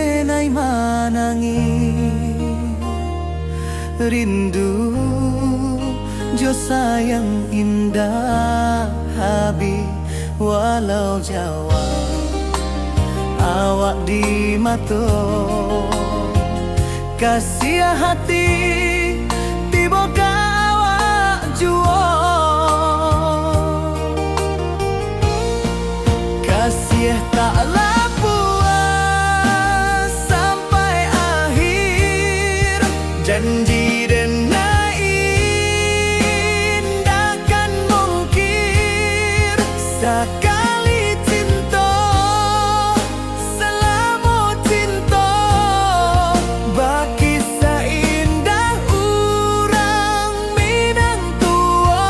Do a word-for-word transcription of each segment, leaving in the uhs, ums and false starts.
denai manangih. Rindu jo sayang indak habih, walau jauah awak di mato. Kasiah hati tibo ka awak juo. Kasiah tak lah puas sampai akhir. Janji denai indak kan mungkir. Sakali cinto, salamo cinto, bakisah indah urang Minang tuo.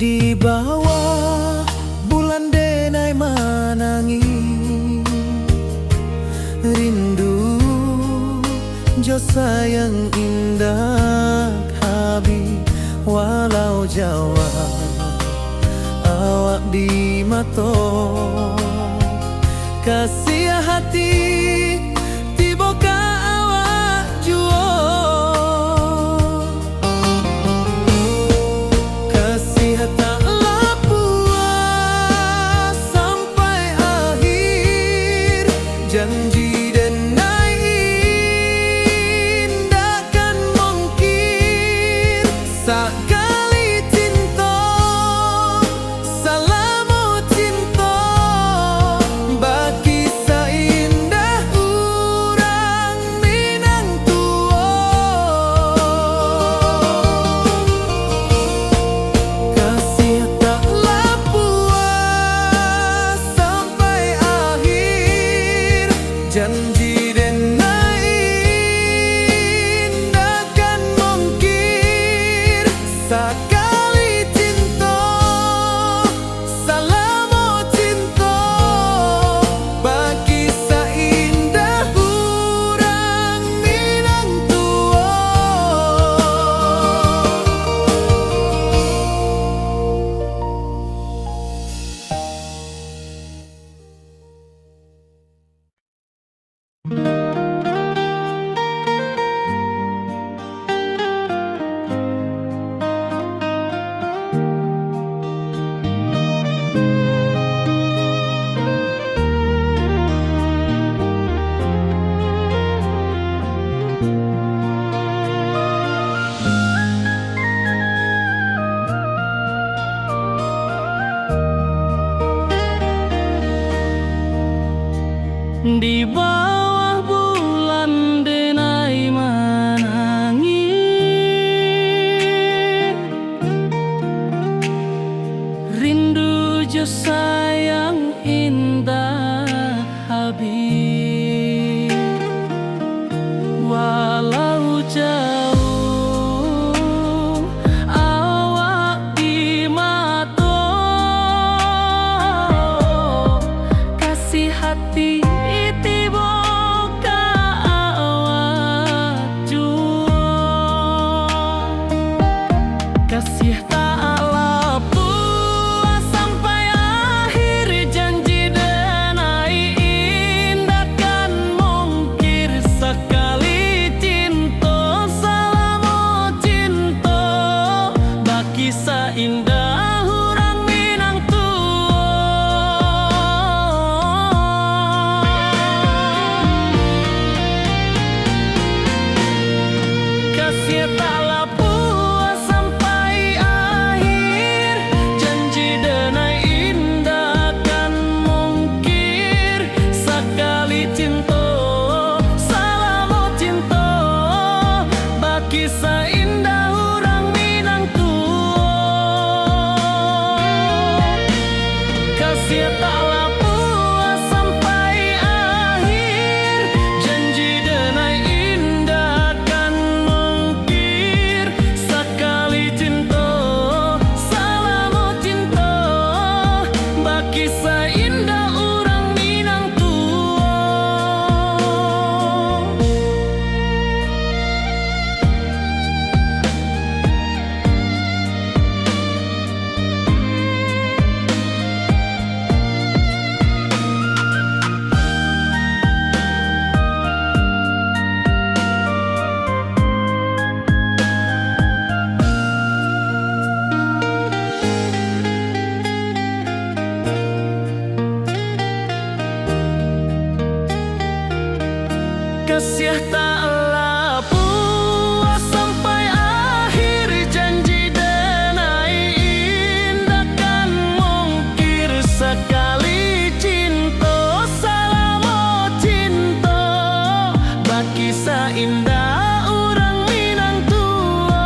Di bawah bulan denai manangih, rindu jo sayang indak habih, walau jauah awak di mato. Kasiah hati tibo ka awak juo. Kasiah tak lah puas sampai akhir. Janji denai indak kan mungkir. Sakali cinto, salamo cinto, bakisah indah urang Minang tuo. Kasiah tak lah puas sampai akhir. Janji denai indak kan mungkir. Sakali cinto, salamo cinto, bakisah indah urang Minang tuo. Di bawah bulan denai manangih, rindu jo sayang indak habih. Walau jauah awak di mato, kasiah hati tibo ka awak juo. Kasiah tak lah puas sampai akhir, janji denai indak kan mungkir. Sakali cinto, salamo cinto, bakisah indah urang Minang tuo. Kasiah tak lah puas sampai akhir, janji denai indak kan mungkir, sakali cinto, salamo cinto, bakisah indak urang Minang tuo.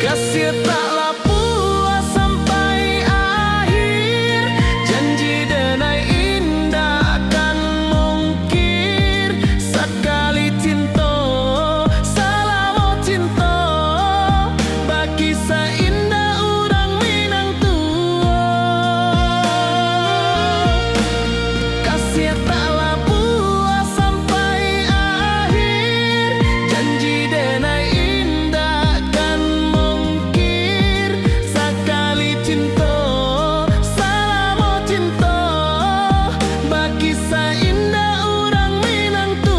Kasiah tak lah puas sampai akhir, janji denai indak kan mungkir, sakali cinto, salamo cinto, bakisah indak urang Minang tuo. Kasiah tak lah puas sampai akhir, janji denai indak kan mungkir, sakali cinto, salamo cinto, bakisah indak urang Minang tuo.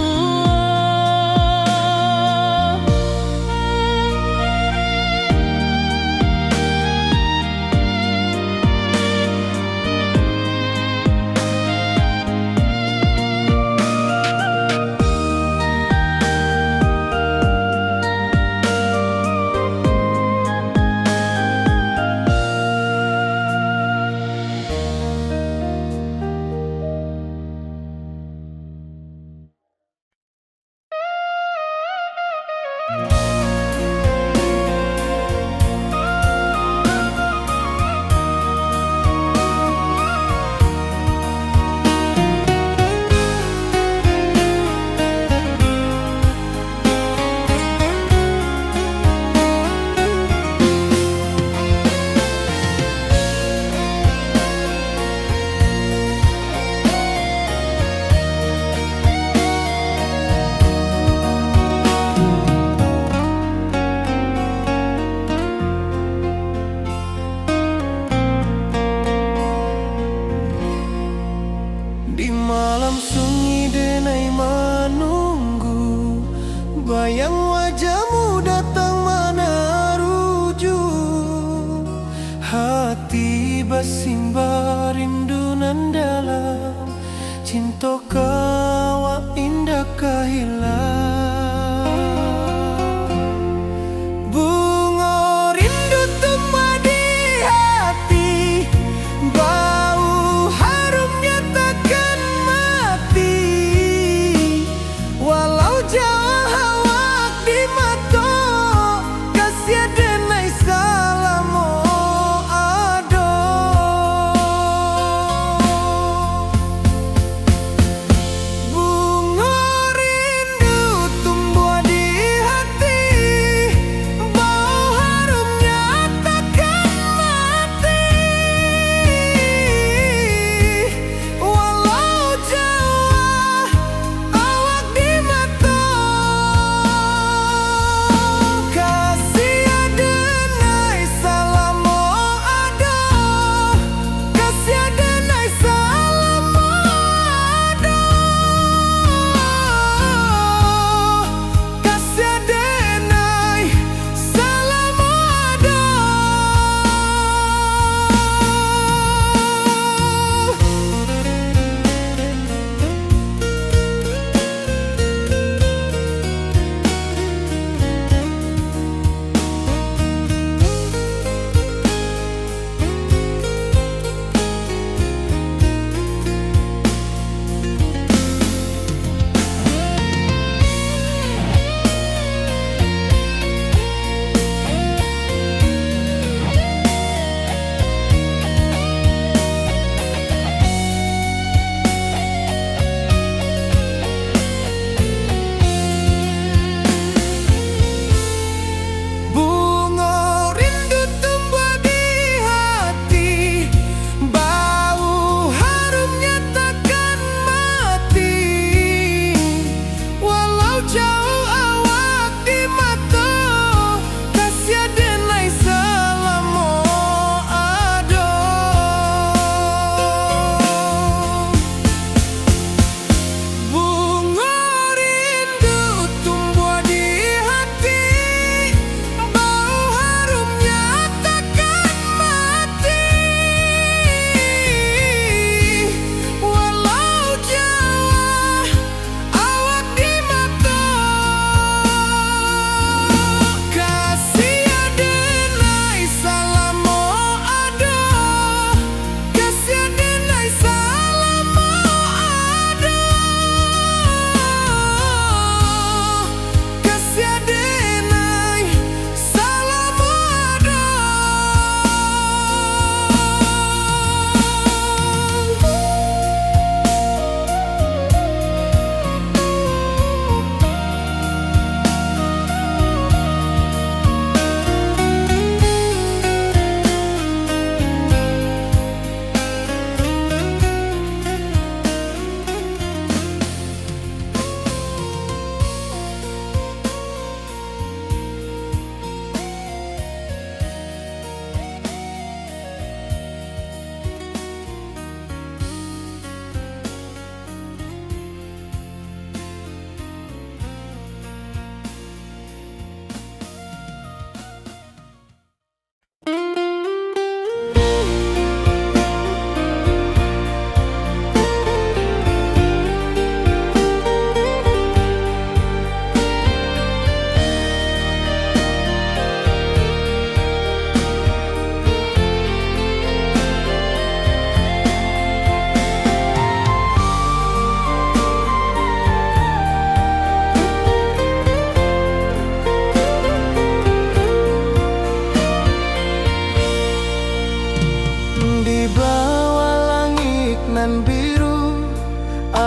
Di malam sunyi denai manunggu, bayang wajahmu datang manaruju. Hati basimba rindu nan dalam, cinto ka awak indak ka hilang. Bungo rindu tumbuah di hati, bau harumnya takkan mati. Walau jauah awak di mato, kasiah denai salamo ado.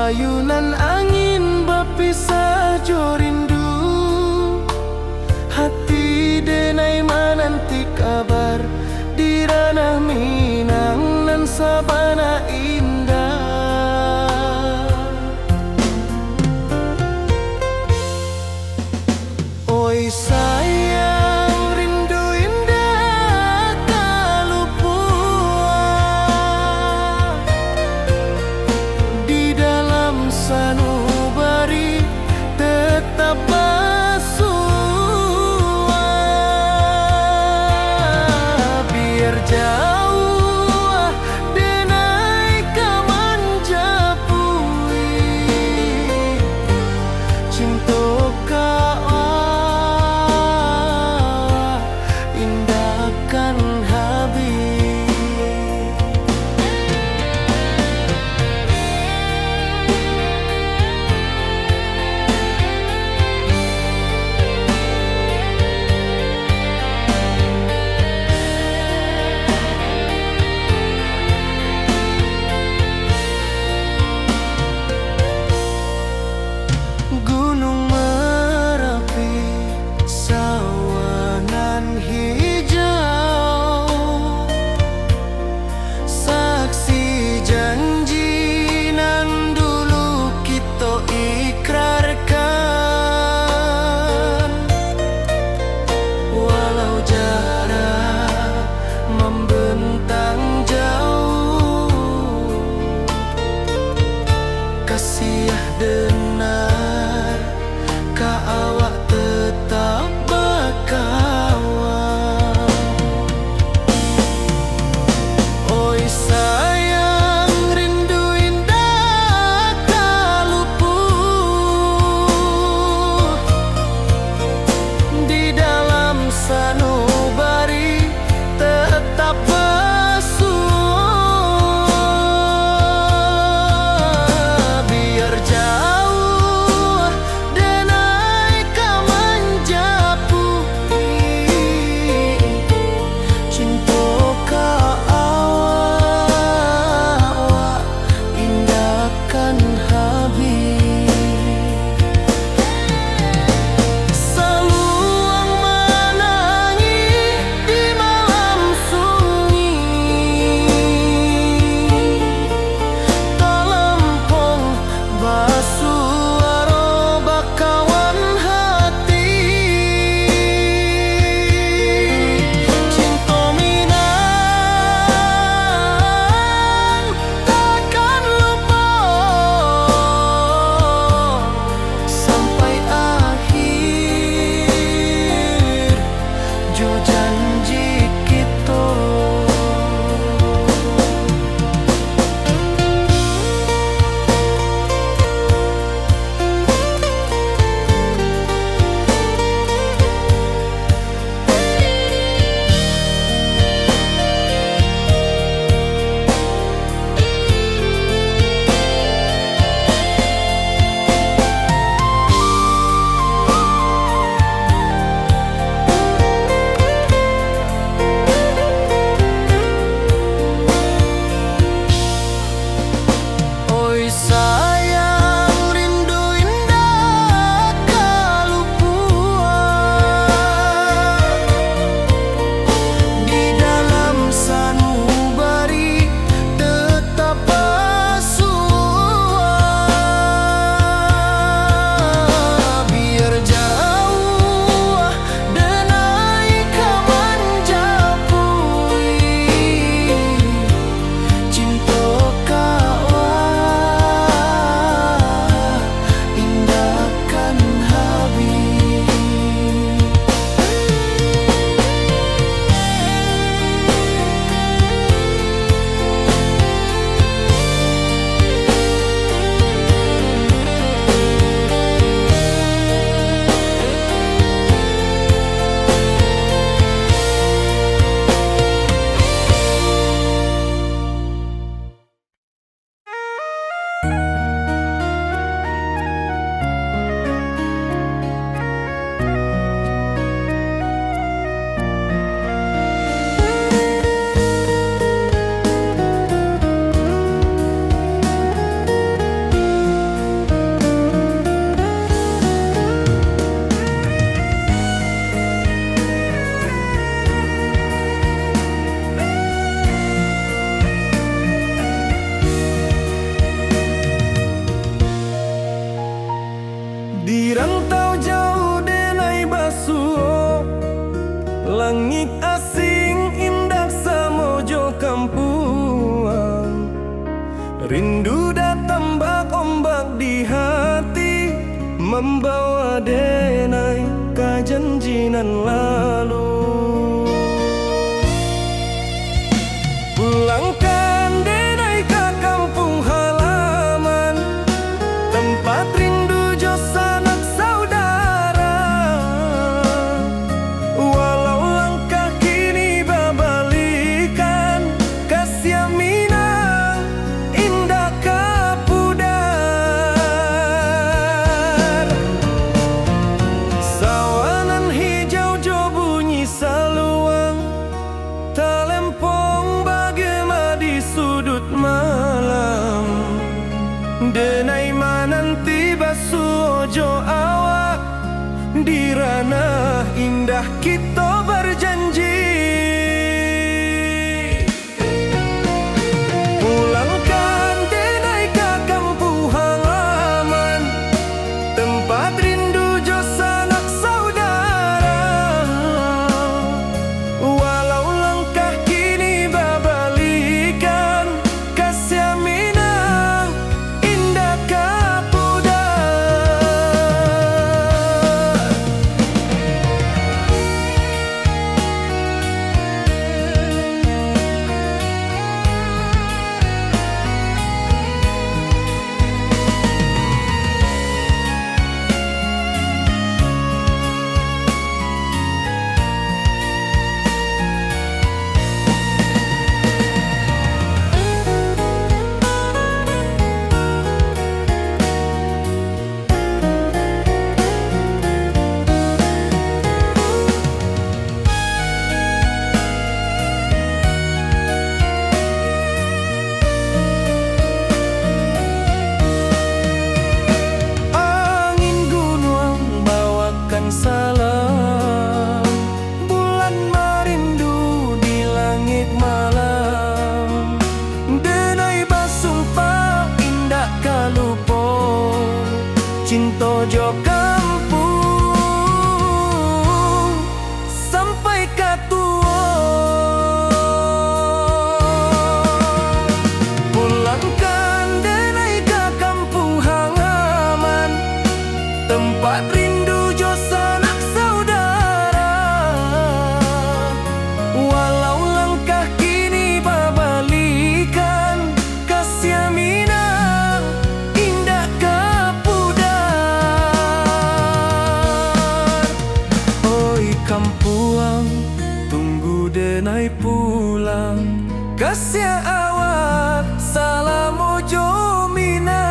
Ayunan angin bapisah jo rindu, hati denai mananti kabar di ranah Minang nan sabana indah. Oi sayang, rindu indak ka lupuak. Di dalam sanubari tetap basuah. Biar jauah denai ka manjapui, cinto ka awak indak kan habih. Gunung Marapi, sawah nan hijau, Asing indak samo jo kampuang. Rindu datang bak ombak di hati, mambawa denai ka janji nan lalu. Pulangkan denai ka kampuang halaman, tempat rindu jo sanak saudara. Walau langkah kini babalikan, kasiah Minang indak ka pudar. Sawah nan hijau jo bunyi saluang, talempong bagema di suduik malam. Denai mananti basuo jo awak, di ranah indah kito bajanji. Pulangkan denai ka kampuang halaman, tempat rindu jo sanak saudara. Walau langkah kini babalikan, kasiah Minang indak ka pudar. Angin gunuang bawakan salam, bulan marindu di langik malam. Denai basumpah indak ka lupo, cinto jo kampuang sampai ka tuo. Pulangkan denai ka kampuang halaman, tempat rindu jo sanak saudara. Walau langkah kini babalikan, kasiah Minang indak ka pudar. Oi kampuang, tunggu denai pulang. Kasiah awak, salamo jo Minang.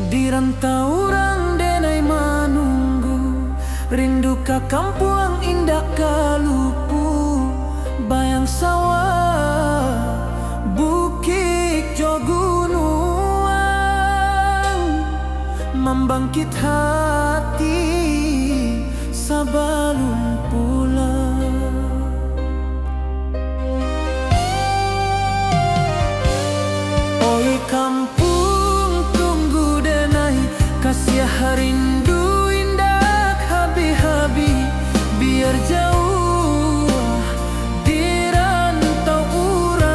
Di rantau urang denai manunggu, rindu ka kampuang indak ka lupu. Bayang sawah, bukik jo gunuang, mambangkit hati sabalun pulang. Oi kampuang, tunggu denai, kasiah rindu indak habih-habih, biar jauah di rantau urang.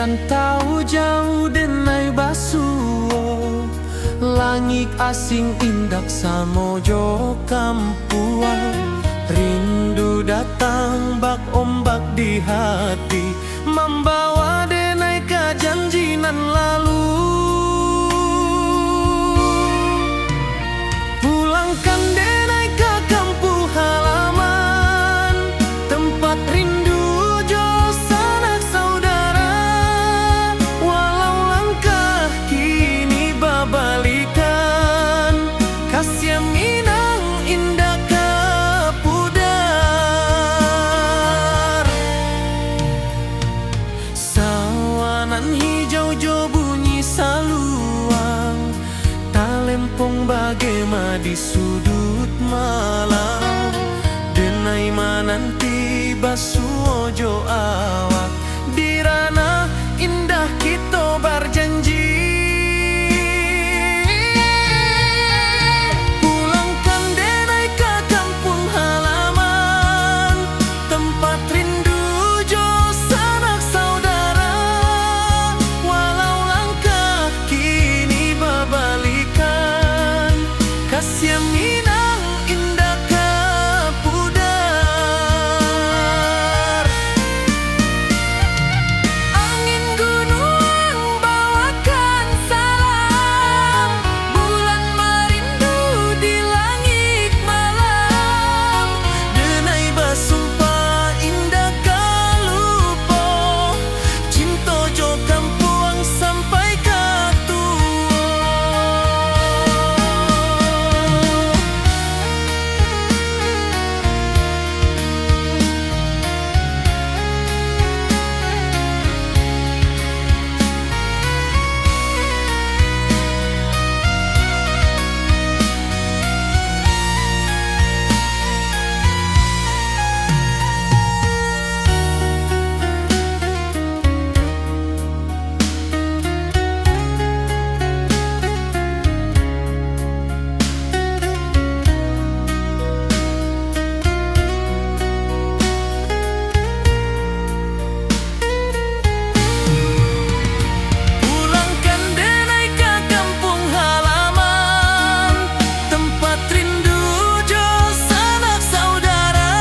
Rantau jauah denai basuo, langik asing indak samo jo kampuang. Rindu datang bak ombak di hati, mambawa denai ka janji nan lalu. Pulangkan denai ka kampuang halaman, tempat rindu jo sanak saudara. Walau langkah kini babalikan, kasiah Minang indak ka pudar. Sawanan hijau jo bunyi saluang, talempong bagema di suduik malam. Denai mananti basuo jo awak, di ranah indah kito barjanji. Pulangkan denai ka kampuang halaman, tempat rindu jo sanak saudara. Walau langkah kini babalikan, kasiah Minang indak ka pudar. Angin gunuang bawakan salam, bulan marindu di langik malam. Denai basumpah indak ka lupo, cinto jo kampuang sampai ka tuo. Pulangkan denai ka kampuang halaman, tempat rindu jo sanak saudara.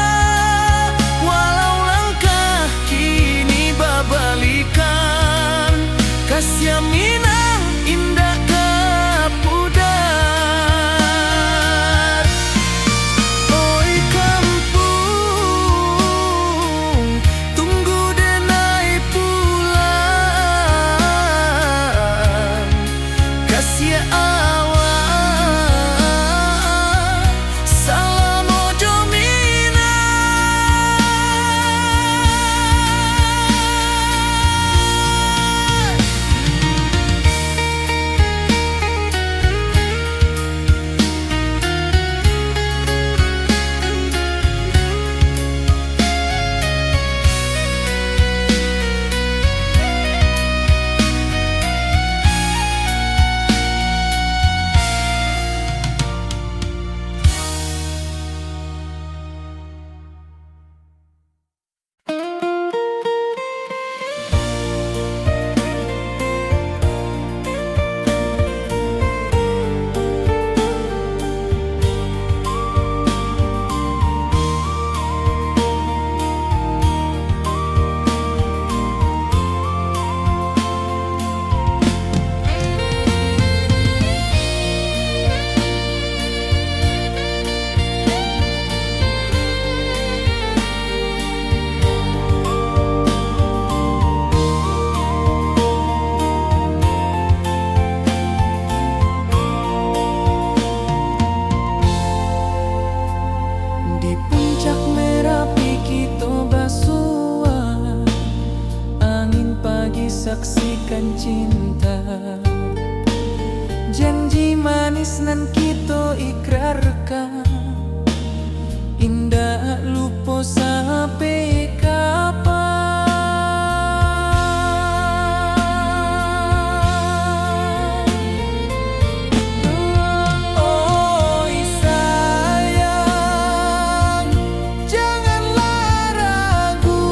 Walau langkah kini babalikan, kasiah Minang indak ka pudar. Oi kampuang, tunggu denai pulang. Kasiah awak, salamo jo Minang. Di puncak Merapi kito basua, angin pagi saksikan cinta. Janji manis nan kito ikrarkan, indak lupo sampai kapan. Oi sayang, janganlah ragu,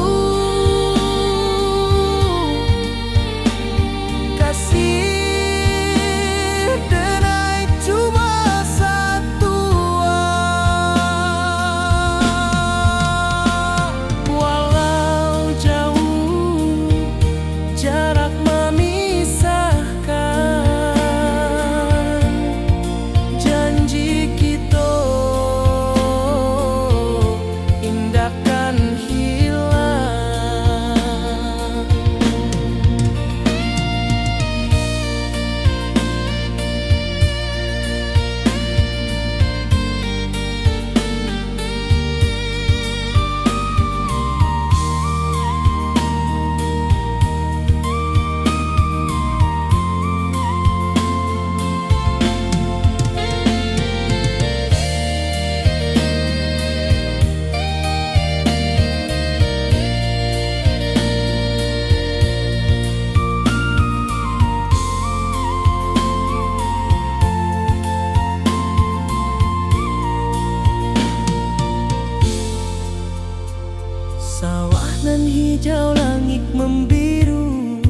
Sawah nan hijau, langik mambiru,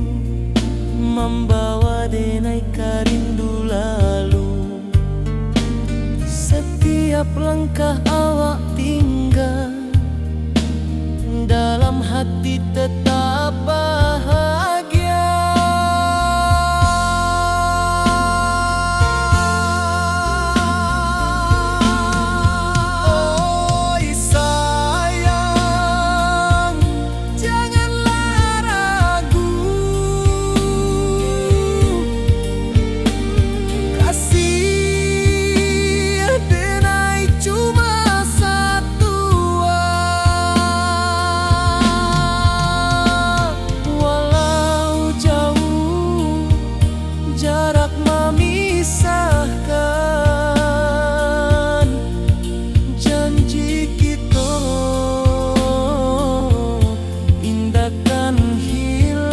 mambawa denai ka rindu lalu. Satiap langkah awak tingga, dalam hati tetap bahagia. Oi sayang, janganlah ragu. Kasih denai cuma satua, walau jauh jarak mamisahkan, janji kito indak kan hilang.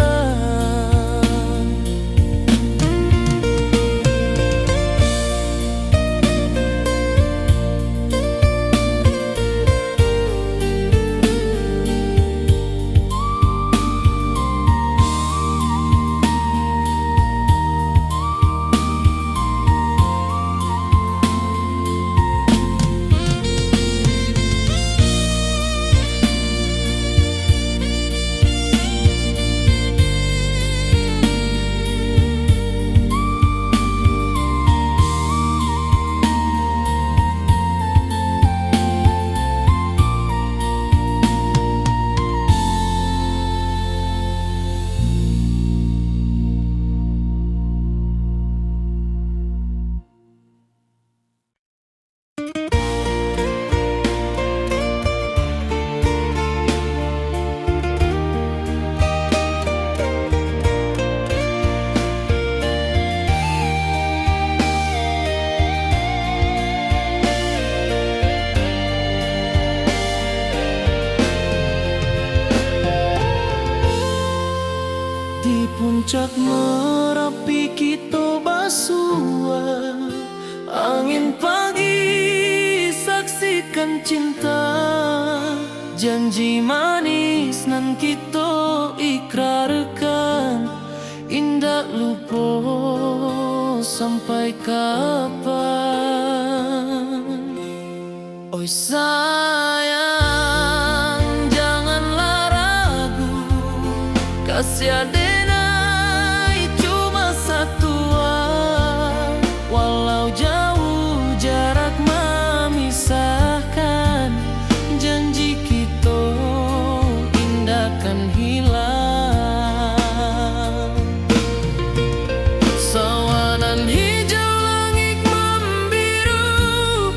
Di puncak Marapi kito basua, angin pagi saksikan cinta, janji manis nan kito ikrarkan, indak lupo sampai kapan. Oi sayang, janganlah ragu, kasih adenai cuma satua. Walau jauh jarak mamisahkan, janji kito indak kan hilang. Sawanan hijau langik mambiru,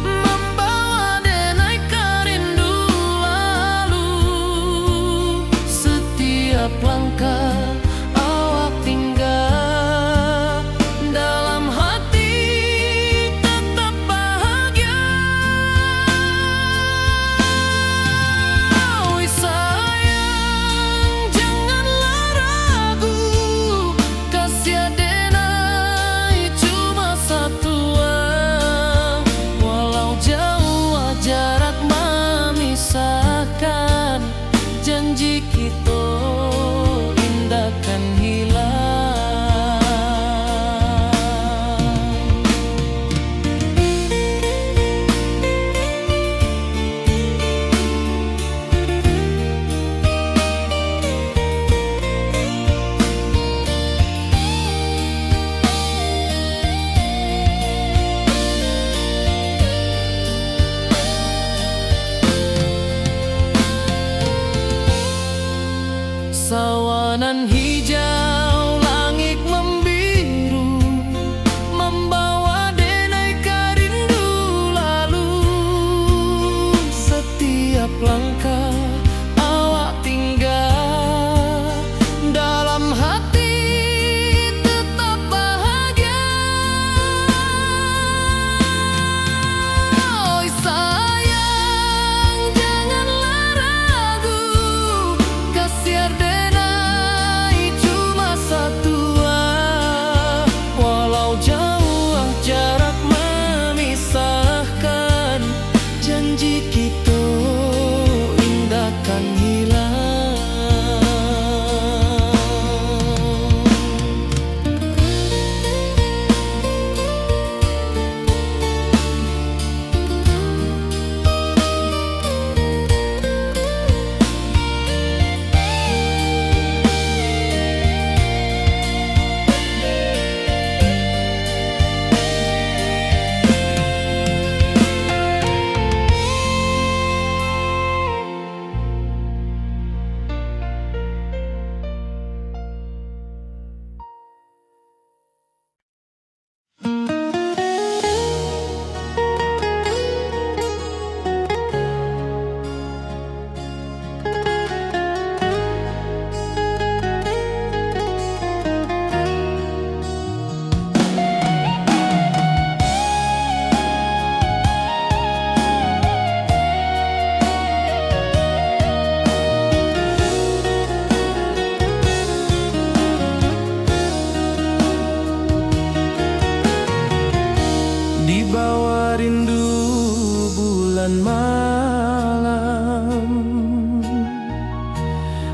mambawa denai ka rindu lalu. Satiap langkah awak tingga, dalam hati tetap bahagia. Oi sayang, janganlah ragu, kasih adenai cuma satua. Walau jauh jarak mamisahkan, janji kito indak kan hilang. Sawanan hijau langik mambiru, mambawa denai ka rindu lalu. Satiap langkah awak tingga, dalam hati tetap bahagia. Oi sayang, janganlah ragu, kasih adenai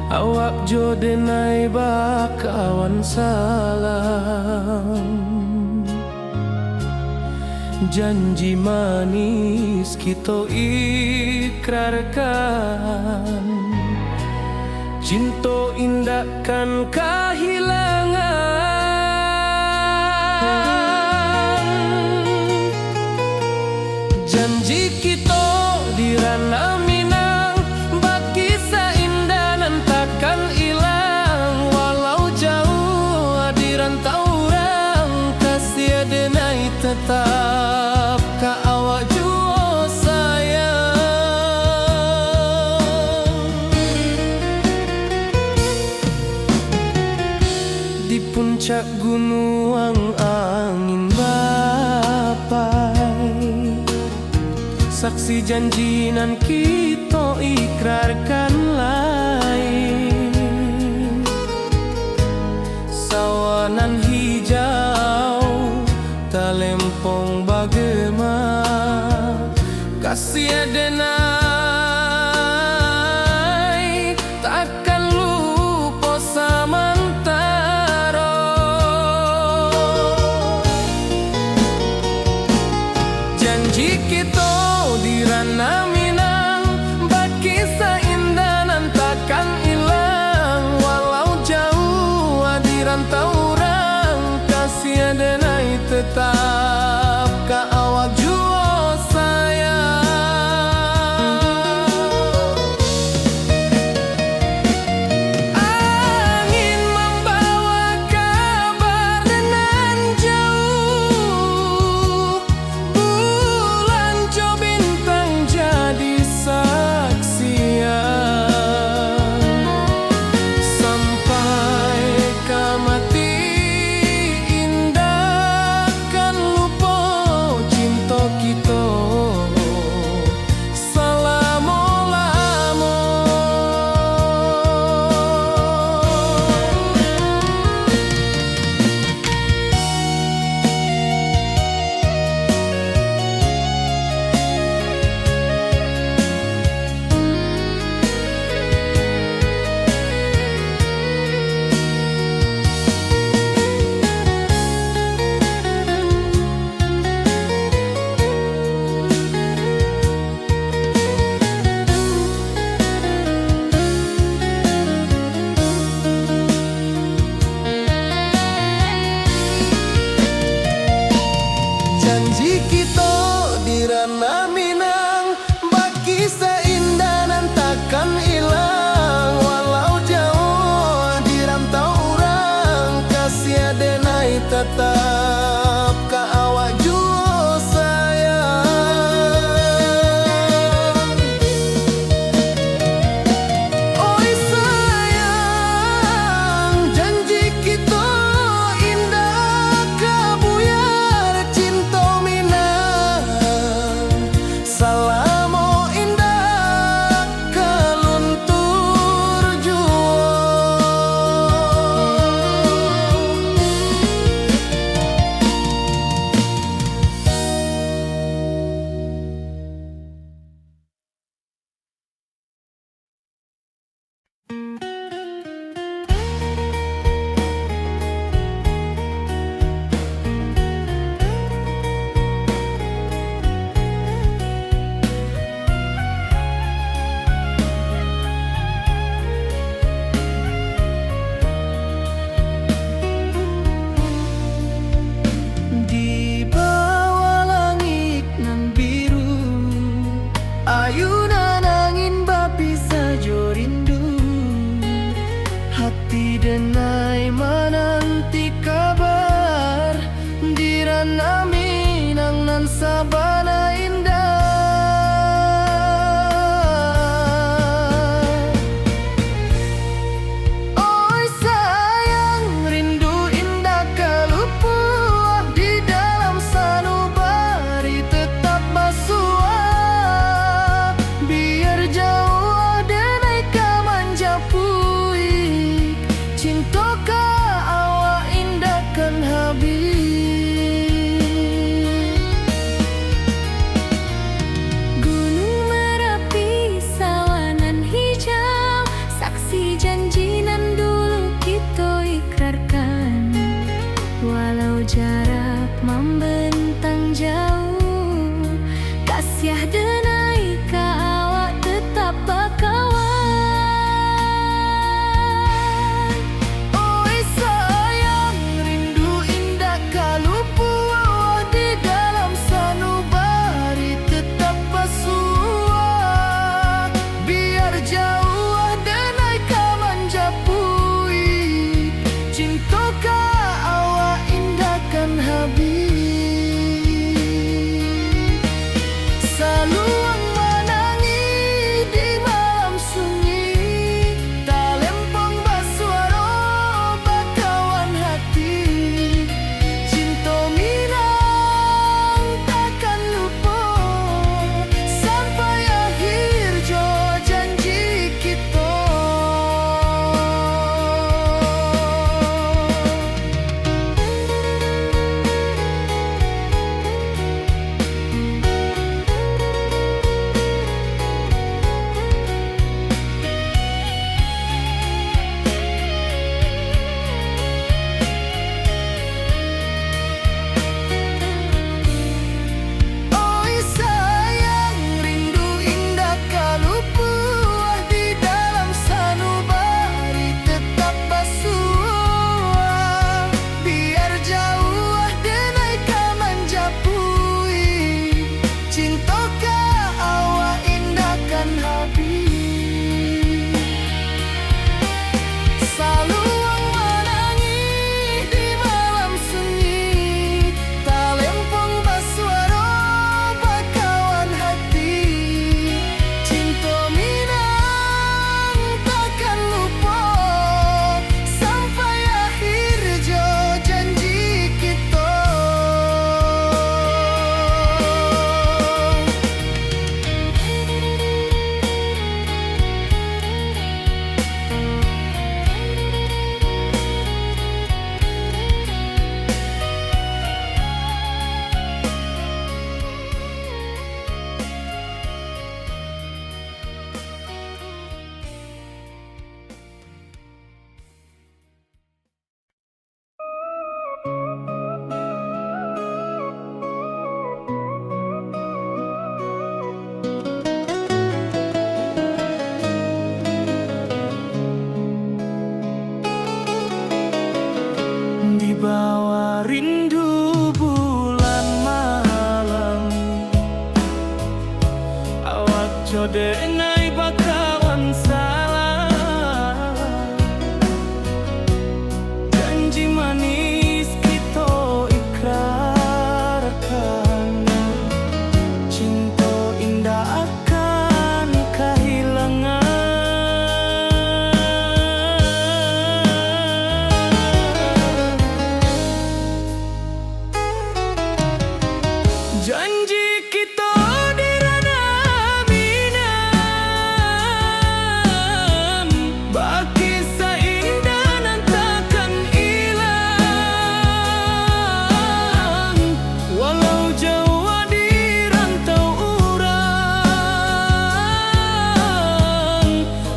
Awak jo denai bakawan salam. Janji manis kito ikrarkan. Cinto indak kan kahilangan. Janji kito di Ranah Minang, bakisah indah nan takkan ilang. Walau jauah di rantau urang, kasih denai tetap ka awak juo sayang. Di puncak gunuang angin bapai, saksi janji nan kito ikrarkan lai. Sawah nan hijau, talempong bagema, kasih denai takkan lupo samantaro. Janji kito di Ranah Minang, bakisah indah nan takkan ilang. Walau jauah di rantau urang, kasih denai tetap ka awak juo sayang. Angin mambawa kabar nan jauah, bulan jo bintang jadi saksian. Sampai ka mati indak kan lupo cinto kito salamo-lamo. Janji kito di Ranah Minang, bakisah indah nan takkan ilang. Walau jauah di rantau urang, kasih denai tatap ka awak juo sayang. Oi sayang, janji kito indak ka buyar, cinto Minang salamo indak ka luntur juo. Di bawah langik nan biru, ayunan angin bapisah jo rindu. Hati denai mananti kabar, di Ranah Minang nan sabana indah. Oi sayang, rindu indak ka lupuah, di dalam sanubari tetap basuah. Biar jauah denai ka manjapuik, cinto ka awak indak kan habih. Jauah denai ka manjapuik, cinto ka awak indak kan habih. Saluang manangih di malam sunyi, talempong basuaro bakawan hati. Cinto Minang takkan lupo, sampai akhir jo janji kito. Oi sayang, rindu indak ka lupuah, di dalam sanubari tetap basuah. Biar jauah denai ka manjapuik, cinto ka awak indak kan habih. Saluang manangih di malam sunyi, talempong basuaro bakawan hati. Cinto Minang takkan lupo, sampai akhir jo janji kito. Di bawah rindu bulan malam, awak jo denai bakawan salam. Janji manis kito ikrarkan, cinto indak akan kahilangan. Janji kito di Ranah Minang, bakisah indah nan takkan ilang. Walau jauah di rantau urang,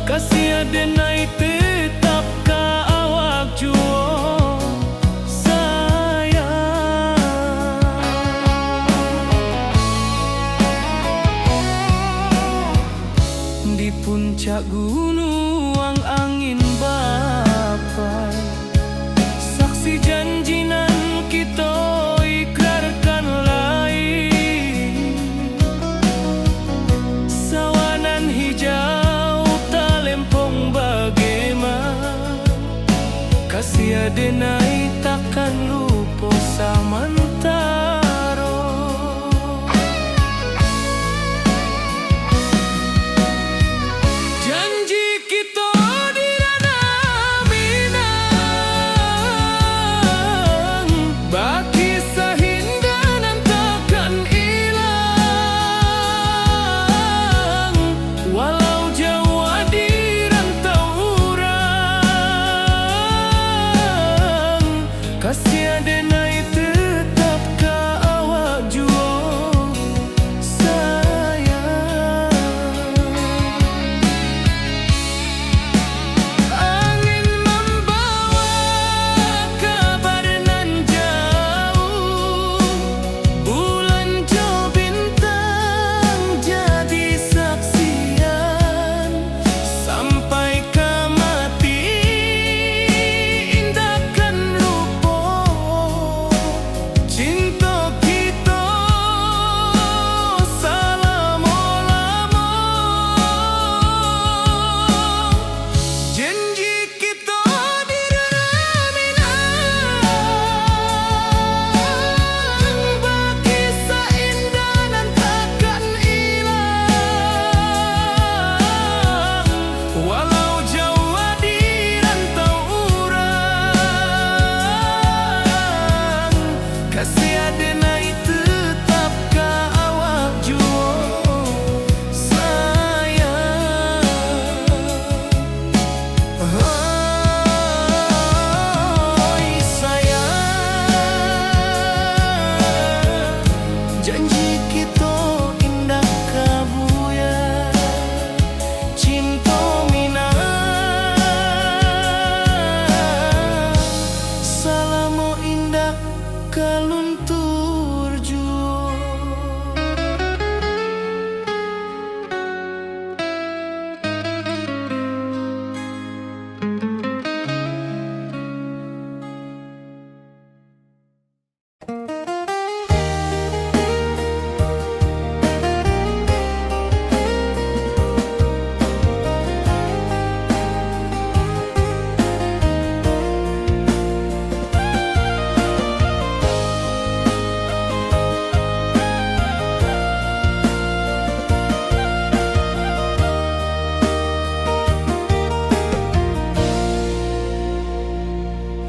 kasiah denai tetap ka awak juo. Sayang, di puncak gunuang angin bapai, saksi janji nan kito ikrarkan lai. Sawah nan hijau talempong bagema, kasiah denai takkan lupo samantaro. Janji kito di Ranah Minang, bakisah indah nan takkan ilang. Walau jauah di rantau urang, kasiah denai tetap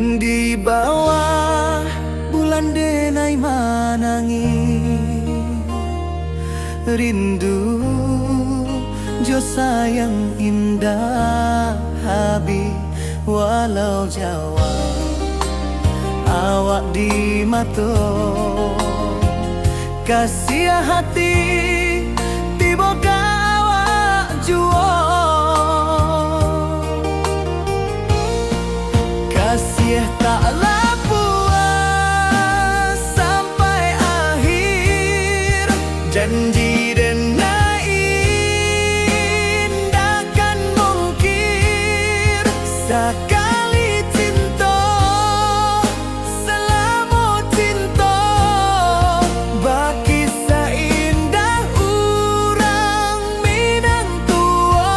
Di bawah bulan denai manangih, rindu jo sayang indak habih, walau jauah awak di mato. Kasiah hati tibo ka awak juo. Kasiah taklah puas sampai akhir. Janji denai indak kan mungkir. Sakali cinto, salamo cinto, bakisah indah urang Minang tuo.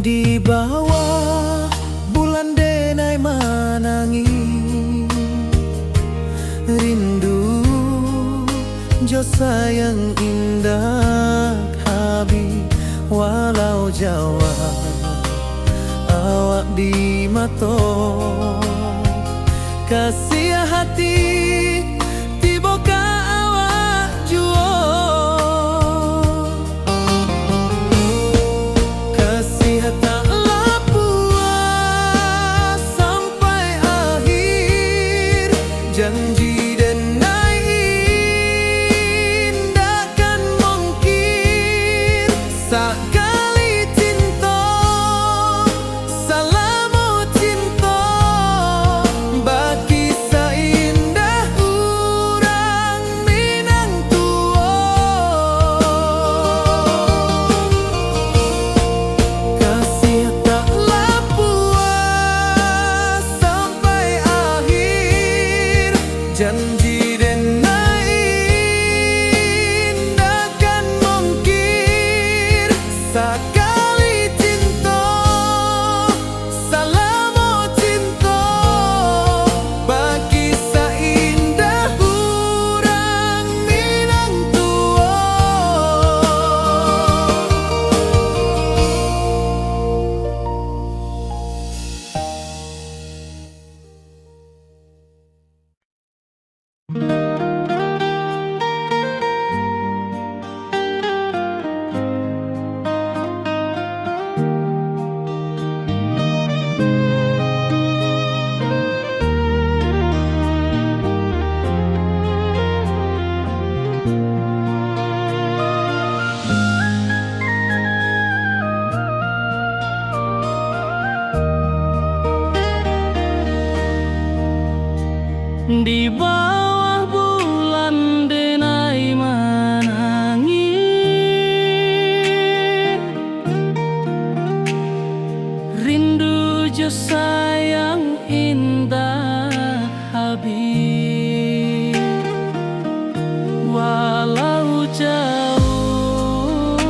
Di bawah bulan denai manangih, rindu jo sayang indak habih, walau jauah awak di mato. Kasiah hati tibo ka awak juo. Kasiah taklah puas sampai akhir. Janji denai indak kan mungkir. Sakali cinto, salamo cinto, bakisah indah urang Minang tuo. Kasiah taklah puas sampai akhir. Janji denai indak kan mungkir. Sakali cinto, salamo cinto, bakisah indah urang Minang tuo. Di bawah bulan denai manangih, rindu jo sayang indak habih. Walau jauah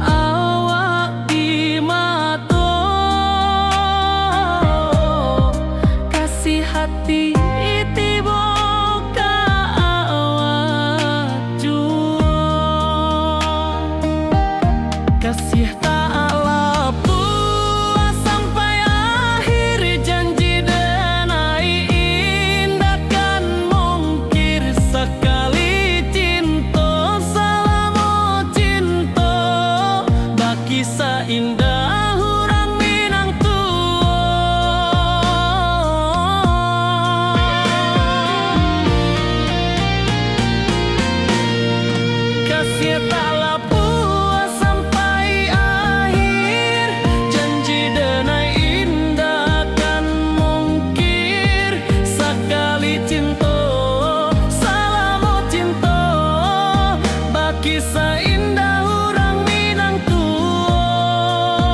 awak di mato, kasiah hati tibo ka awak juo. Kasiah taklah puas sampai akhir, janji denai indak kan mungkir. Sakali cinto, salamo cinto, bakisah indah urang Minang tuo. Kasiah taklah puas sampai akhir, janji denai indak kan mungkir. Sakali cinto, salamo cinto, bakisah indah urang Minang tuo.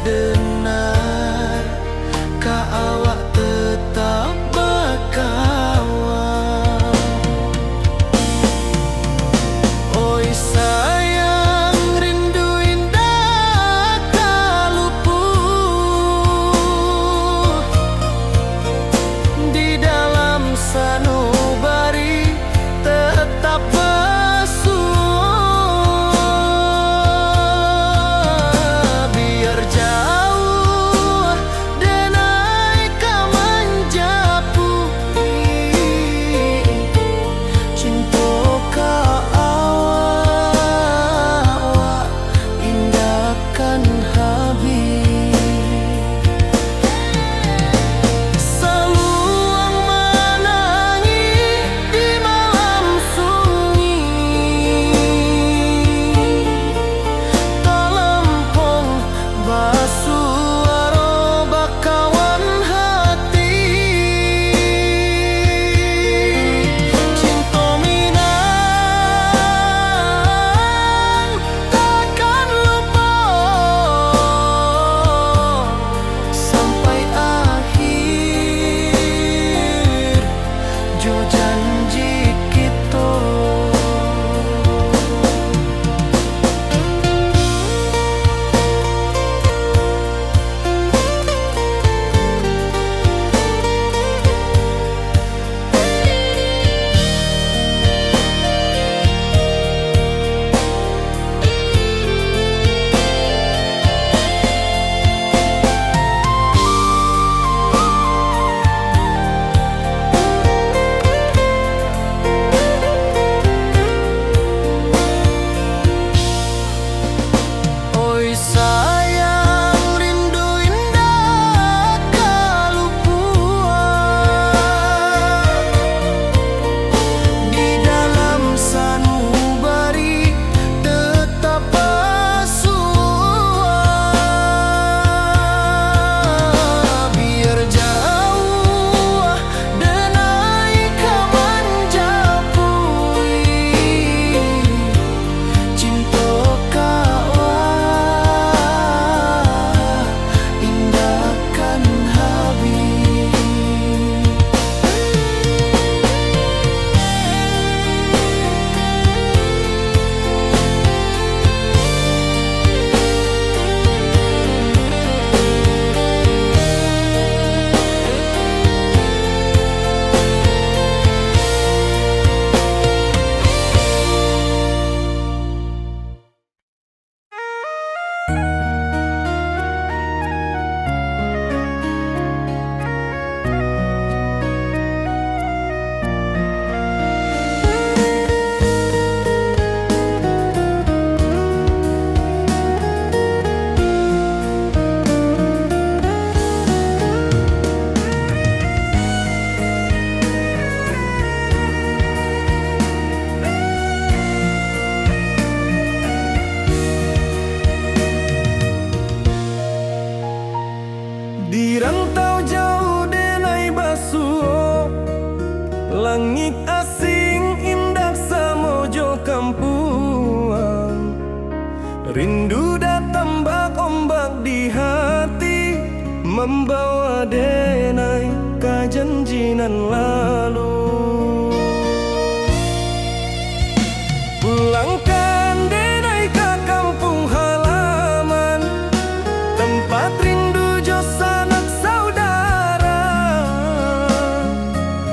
Denai, ka awak tetap bakawan. Oi sayang, rindu indak ka lupuah. Di dalam sanubari tetap basuo, biar jauah denai ka manjapui. Cinto ka awak indak kan habih. Saluang manangih di malam sunyi, talempong basuaro bakawan hati. Cinto Minang takkan lupo sampai akhir jo janji kito. Oi sayang, rindu indak ka lupuah. Di dalam sanubari tetap basuo, biar jauah denai ka manjapui. Cinto ka awak indak kan habih. Di rantau jauah denai basuo, langik asing indak samo jo kampuang. Rindu datang bak ombak di hati, mambawa denai ka janji nan lalu. Pulangkan denai ka kampuang halaman, tampat rindu jo sanak saudara.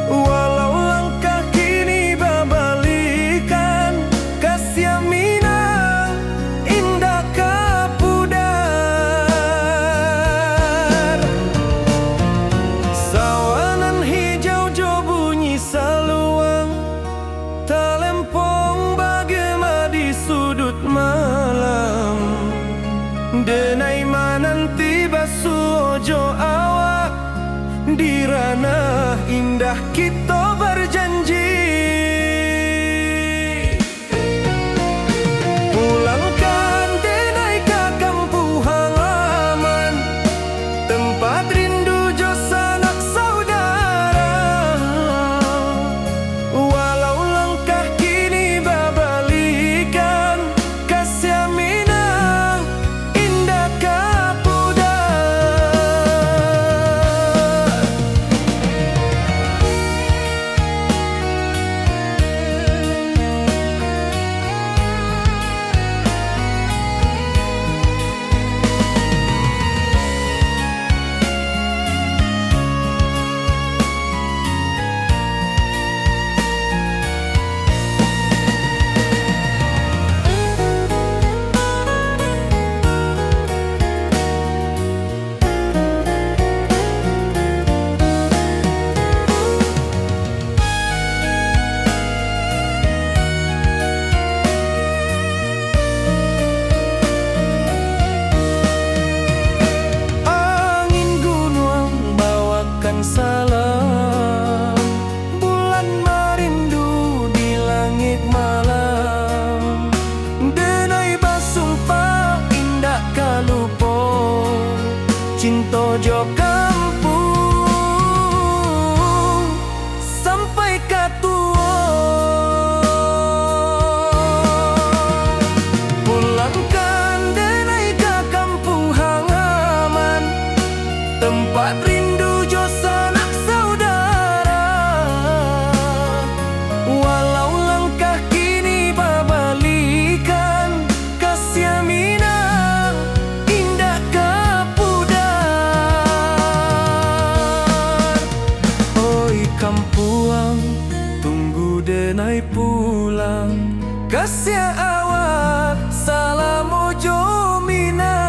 Walau langkah kini babalikan, kasiah Minang indak ka pudar. Sawah nan hijau jo bunyi saluang, talempong bagema di suduik malam. Denai mananti basuo jo awak, di ranah indah kito bajanji. Pulangkan denai ka kampuang halaman, tampat rindu jo sanak saudara. Walau langkah kini babalikan, kasiah Minang indak ka pudar. Cinto jo kampuang sampai ka tuo. Pulangkan denai ka kampuang halaman, tempat rindu jo sanak saudara. Walau langkah kini babalikan, kasiah Minang indak ka pudar. Oi kampuang, tunggu denai pulang. Kasiah awak, salamo jo Minang.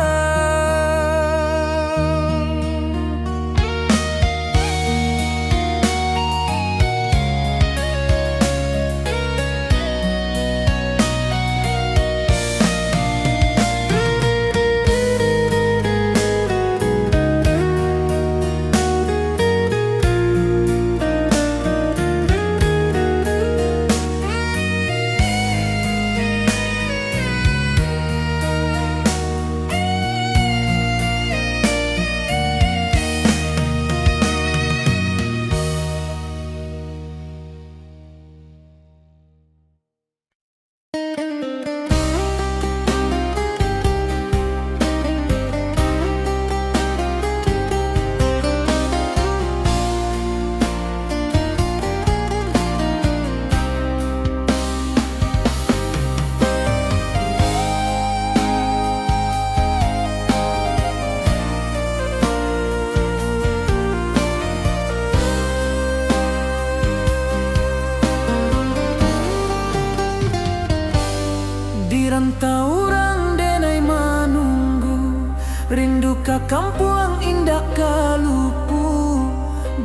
Di rantau urang denai manunggu, rindu ka kampuang indak ka lupu,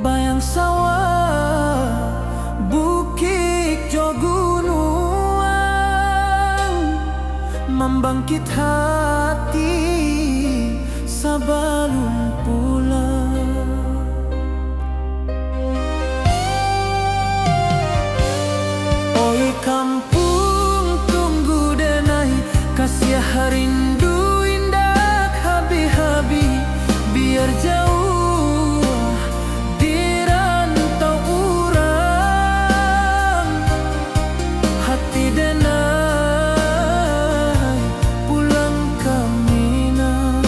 bayang sawah, bukik jo gunuang, mambangkik hati sabalun pulang. Oi kampuang, tunggu denai, kasiah rindu indak habih-habih, biar jauah di rantau urang, hati denai pulang ka Minang.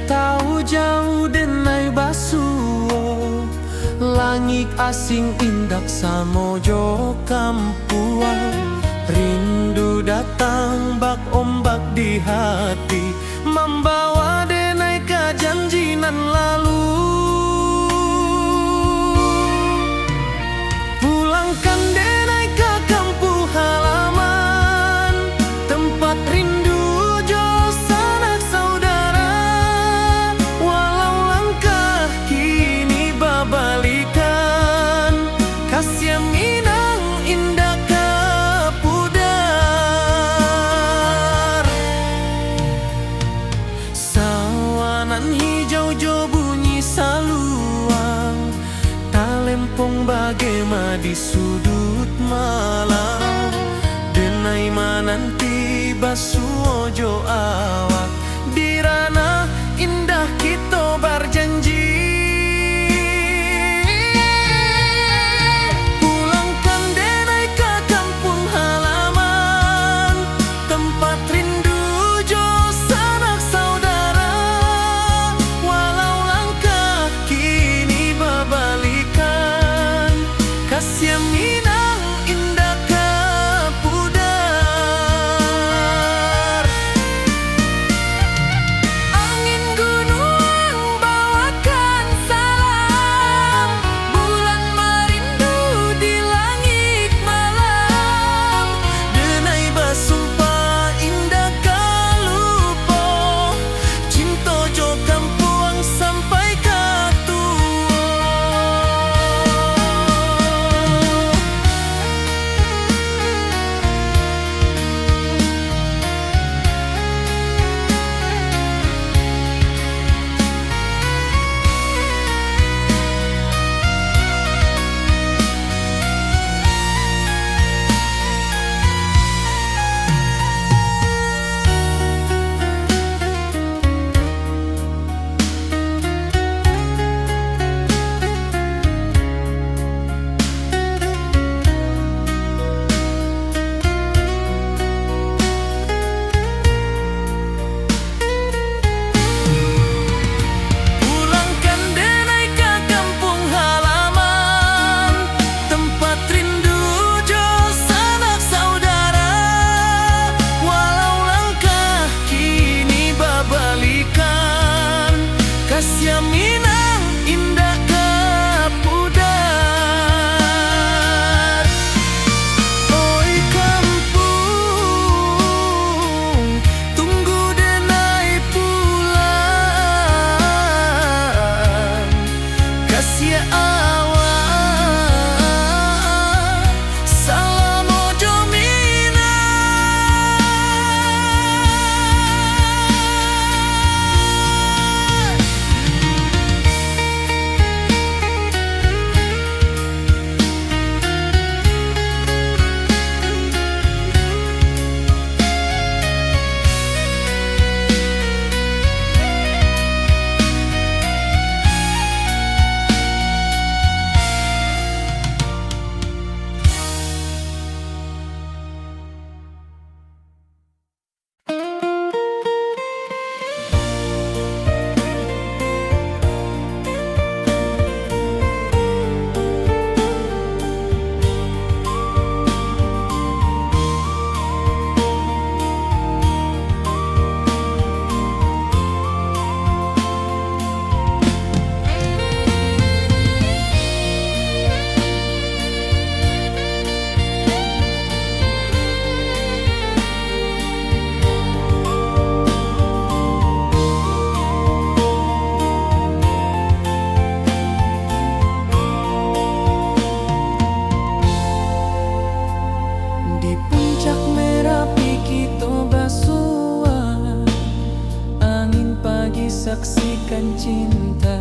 Tau jauah denai basuo, langik asing indak samo jo kampuang. Rindu datang bak ombak di hati, mambawa denai ka janji nan lalu. Pulangkan denai ka kampuang halaman, tempat rindu jo sanak saudara. Walau langkah kini babalikan, kasiah minang indak ka pudar. Sawah nan hijau jo bunyi saluang, talempong bagema di suduik malam. Denai mananti basuo jo awak, di ranah indah kito barjanji. Pulangkan denai ka kampuang halaman, tempat rindu jo sanak saudara. Walau langkah kini babalikan, kasiah minang indak ka pudar. Angin gunuang bawakan salam, bulan marindu di langik malam. Denai basumpah indak ka lupo, cinto jo kampuang sampai ka tuo. Pulangkan denai ka kampuang halaman, tempat rindu jo sanak saudara. Walau langkah kini babalikan, kasiah minang indak ka pudar. Oi kampuang, tunggu denai pulang. Kasiah awak salamo jo minang. Di puncak Merapi kito basuo, angin pagi saksikan cinta.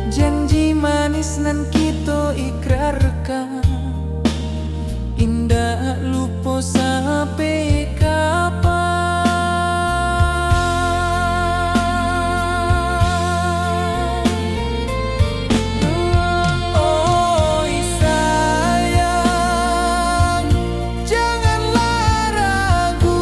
Janji manis nan kito ikrarkan, indak lupo sampai kapan. Oi sayang, janganlah ragu.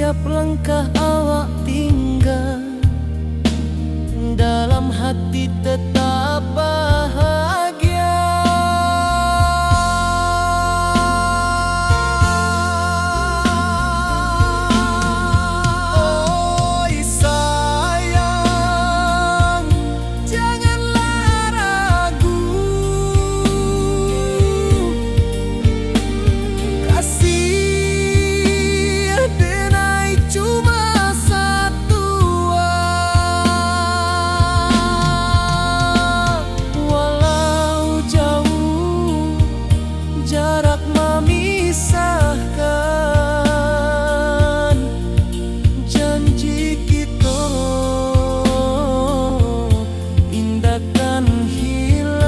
Setiap langkah awak tingga, dalam hati tetap bahagia. Oi sayang, janganlah ragu. Kasih denai cuma satu, ah. Walau jauh jarak mamisahkan, janji kito indak kan hilang.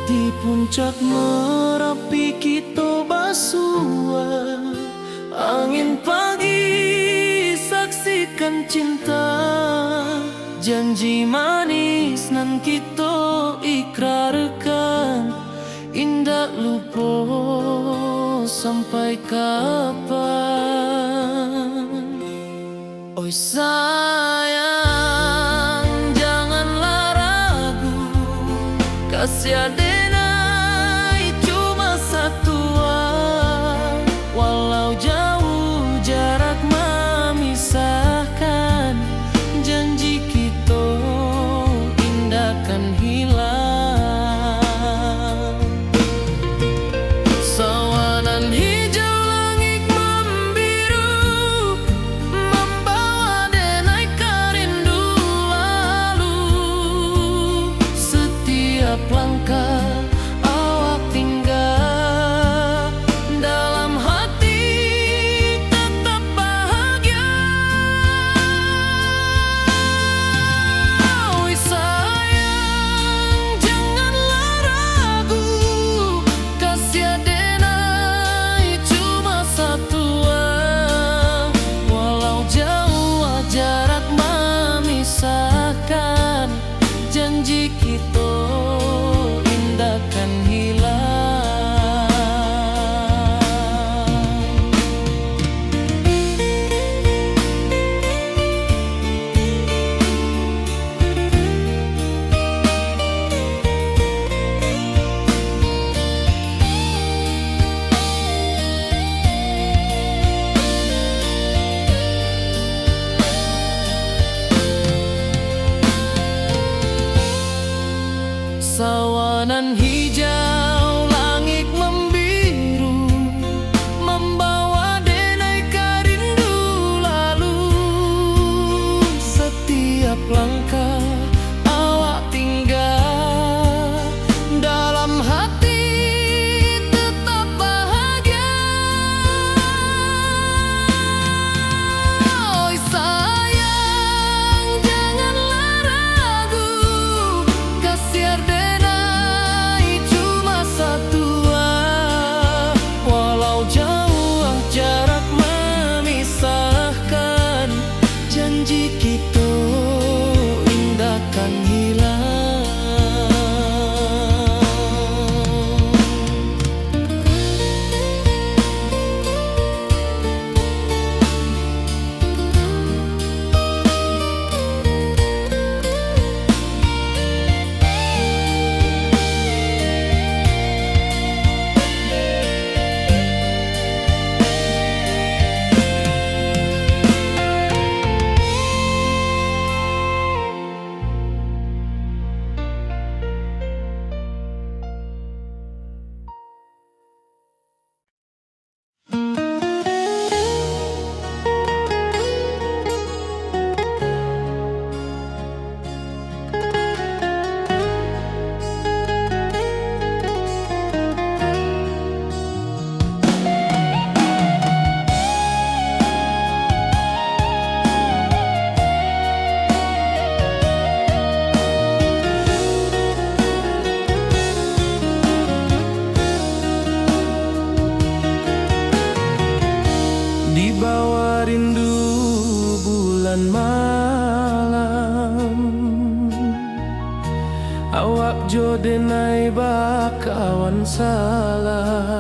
Di puncak Merapi kito basua, angin pagi saksikan cinta, janji manis nan kito ikrarkan, indak lupo sampai kapan. Oi sayang, janganlah ragu, kasih denai cuma satu, ah. Walau jauh jarak mamisahkan, janji kito indak kan hilang. Sawanan hijau langik mambiru, mambawa denai ka rindu lalu. Setiap langkah awak tingga, dalam hati tetap bahagia. Oi sayang, janganlah ragu, kasih denai cuma satu, ah. Walau jauh jarak mamisahkan, janji kito indak kan hilang. Sawanan hijau langik mambiru, mambawa denai ka rindu lalu. Setiap langkah awak tingga, dalam hati tetap bahagia. Oi sayang, janganlah ragu, kasih denai Dibawa rindu bulan malam, awak jo denai bakawan salam.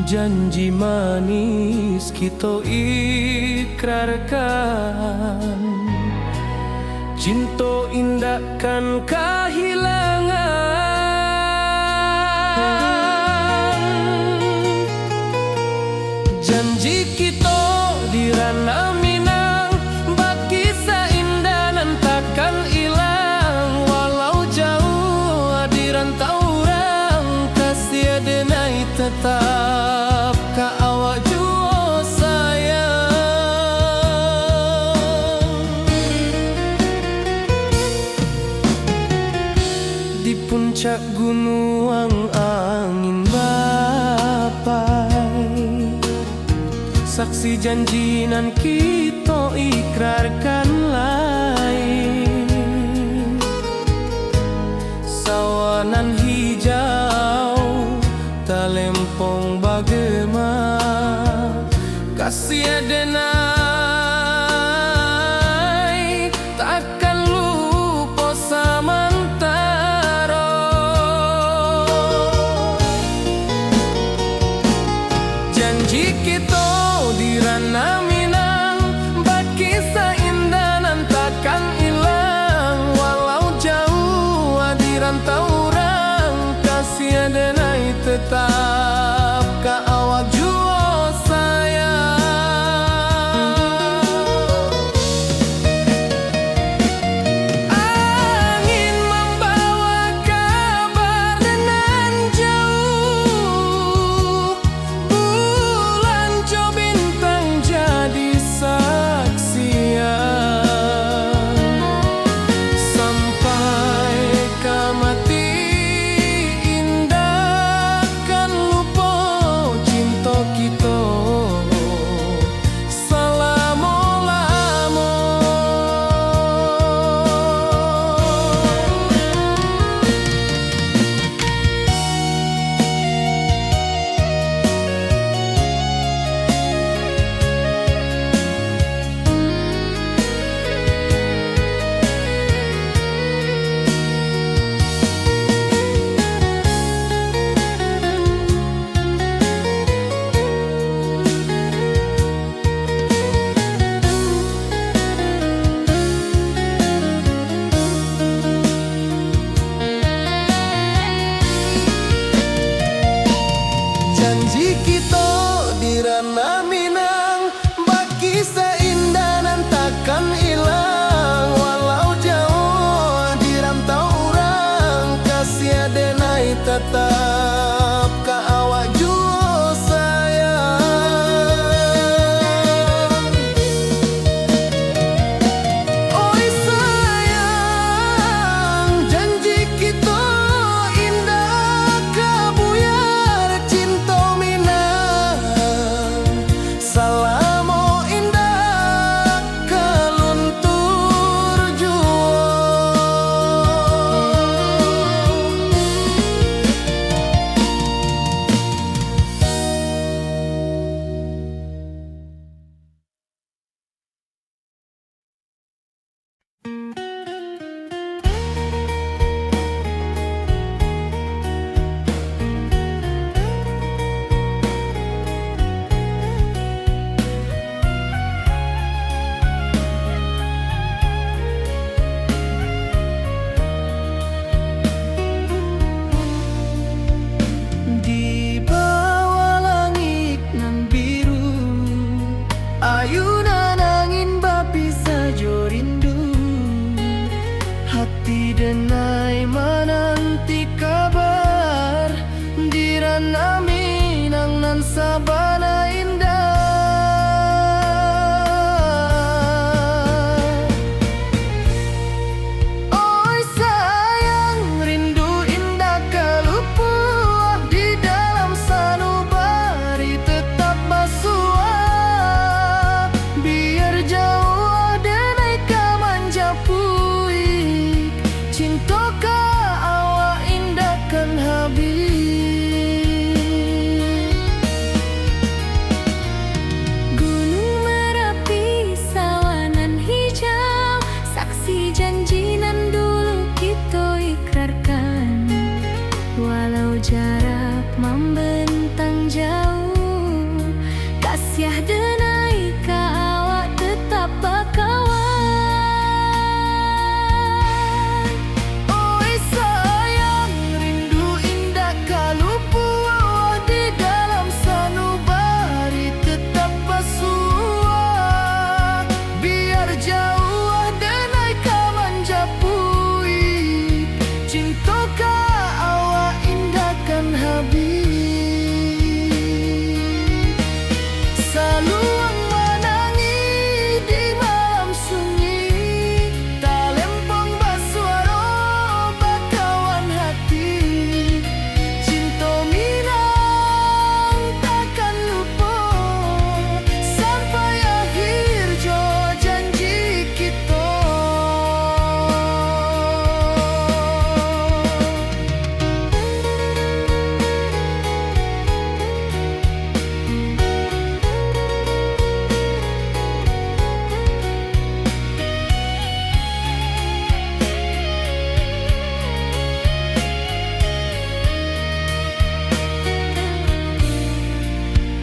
Janji manis kito ikrarkan, cinto indak kan kahilangan. Janji kito di Ranah Minang, bakisah indah nan takkan ilang. Walau jauah di rantau urang, kasih denai tetap ka awak juo sayang. Di puncak gunuang angin bapai, saksi janji nan kito ikrarkan lai. Sawah nan hijau talempong bagema, kasih denai takkan lupo samantaro. Janji kito di Ranah Minang, bakisah indah nan takkan ilang. Walau jauah di rantau urang, kasih denai tetap ka awak juo sayang. Angin mambawa kabar nan jauah, bulan jo bintang jadi saksian. Sampai ka mati indak kan lupo cinto kito salamo-lamo. Janji kito di Ranah Minang, bakisah indah nan takkan ilang. Walau jauah di rantau urang, kasih denai tatap ka awak juo sayang. Oi sayang, janji kito indak ka buyar, cinto Minang. Yah denai ka awak tetap bakawan. Oi sayang, rindu indak ka lupo, di dalam sanubari tetap basuo. Biar jauah denai ka manjapui, cinto ka awak indak kan habih. Saluang manangih di malam sunyi, talempong basuaro bakawan hati. Cinto Minang takkan lupo, sampai akhir jo janji kito.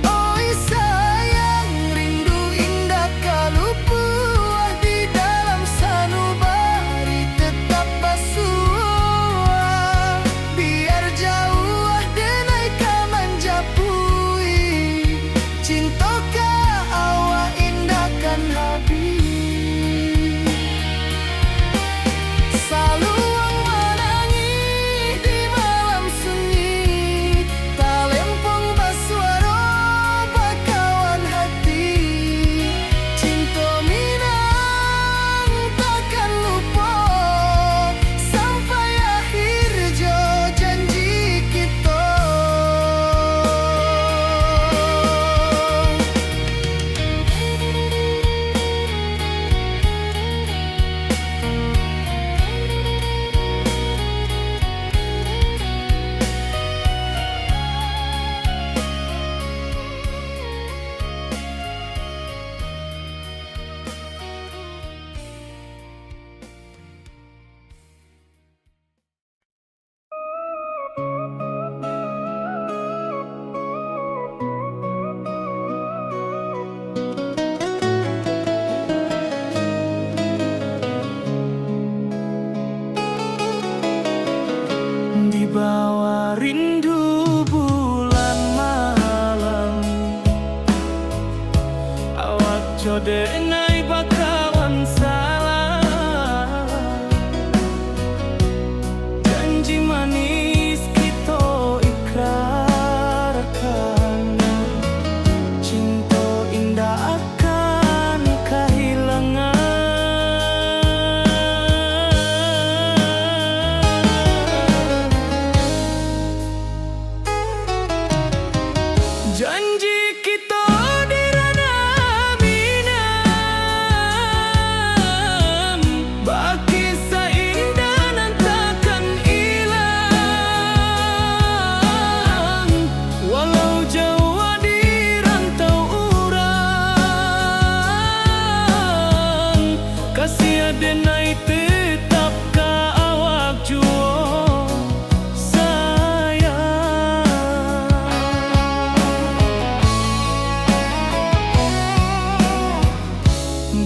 Oi sayang, rindu indak ka lupo, di dalam sanubari tetap basuo. Biar jauah denai ka manjapui, cinto ka awak indak kan habih. Saluang manangih di malam sunyi, talempong basuaro bakawan hati. Cinto Minang takkan lupo, sampai akhir jo janji kito. Di bawah rindu bulan malam, awak jo denai bakawan salam. Janji manis kito ikrarkan, cinto indak akan kahilangan. Janji kito di Ranah Minang, bakisah indah nan takkan ilang. Walau jauah di rantau urang, kasih denai tetap ka awak juo, sayang.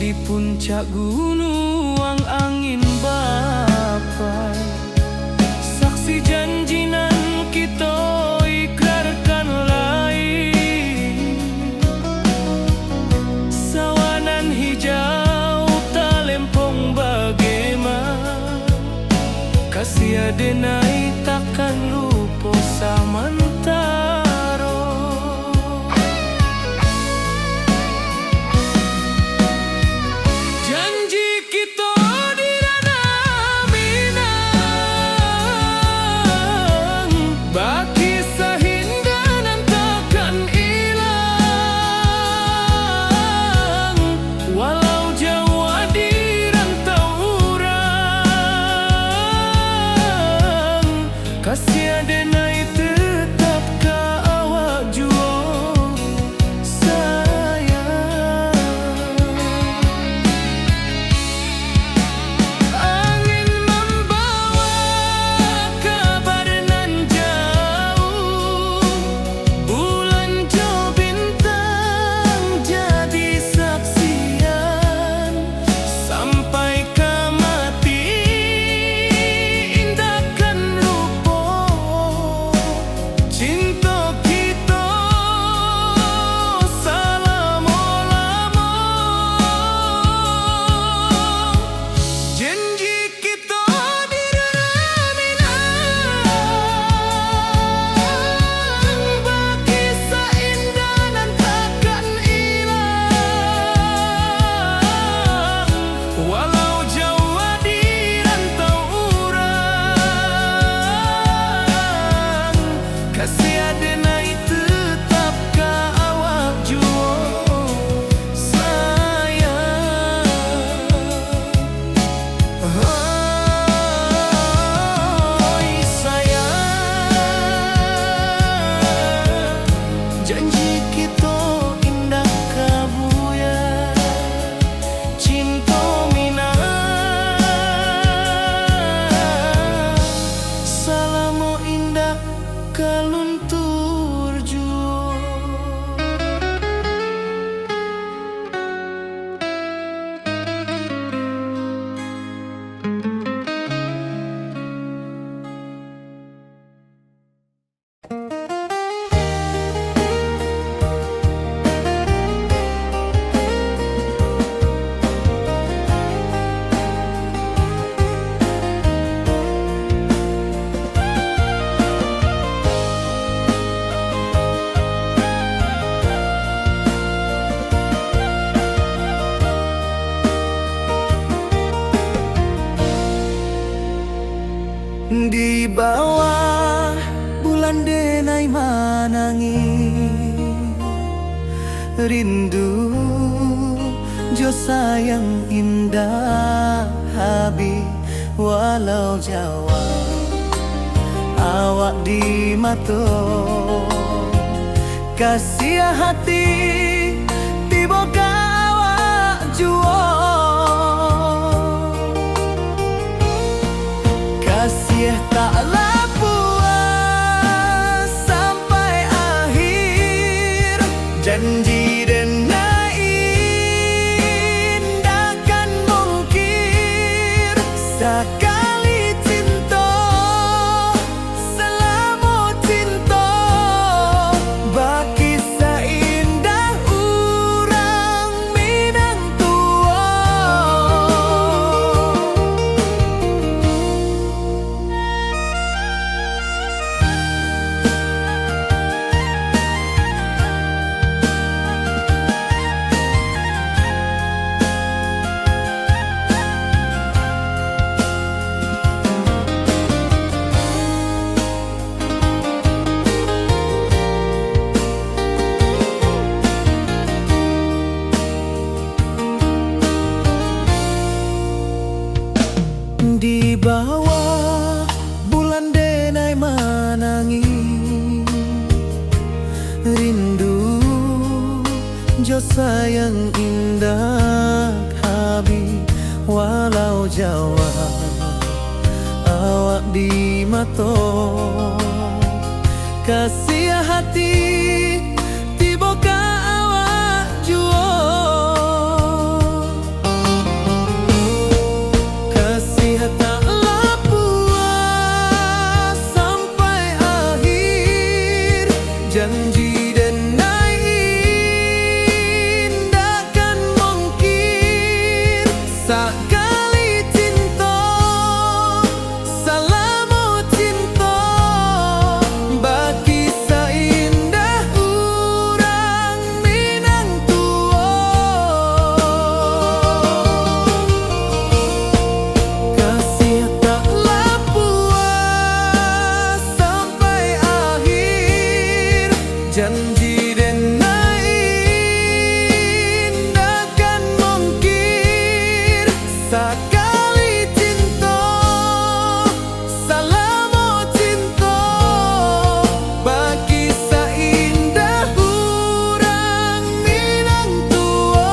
Di puncak gunuang angin bapai, saksi janji nan kito ikrarkan lai. Sawah nan hijau talempong bagema, kasih denai takkan lupo samantaro. Janji kito di Ranah Minang, bakisah indah nan takkan ilang. Walau jauah di rantau urang, kasih Janji kito indak ka buyar, cinto Minang salamo indak ka luntur juo. Di bawah bulan denai manangih, rindu jo sayang indak habih, walau jauah awak di mato. Kasiah hati tibo ka awak juo. Kasiah tak lah puas sampai akhir. Janji denai indak kan mungkir. Sakali cinto, salamo cinto, bakisah indah urang Minang tuo. Di bawah bulan denai manangih, rindu jo sayang indak habih, walau jauah awak di mato. Kasiah hati tibo ka awak juo. Kasiah tak lah puas sampai akhir. Janji denai indak kan mungkir. Sakali cinto, salamo cinto, bakisah indah urang Minang tuo. Kasiah tak lah puas sampai akhir. Janji denai indak kan mungkir. Sakali cinto, salamo cinto, bakisah indah urang Minang tuo.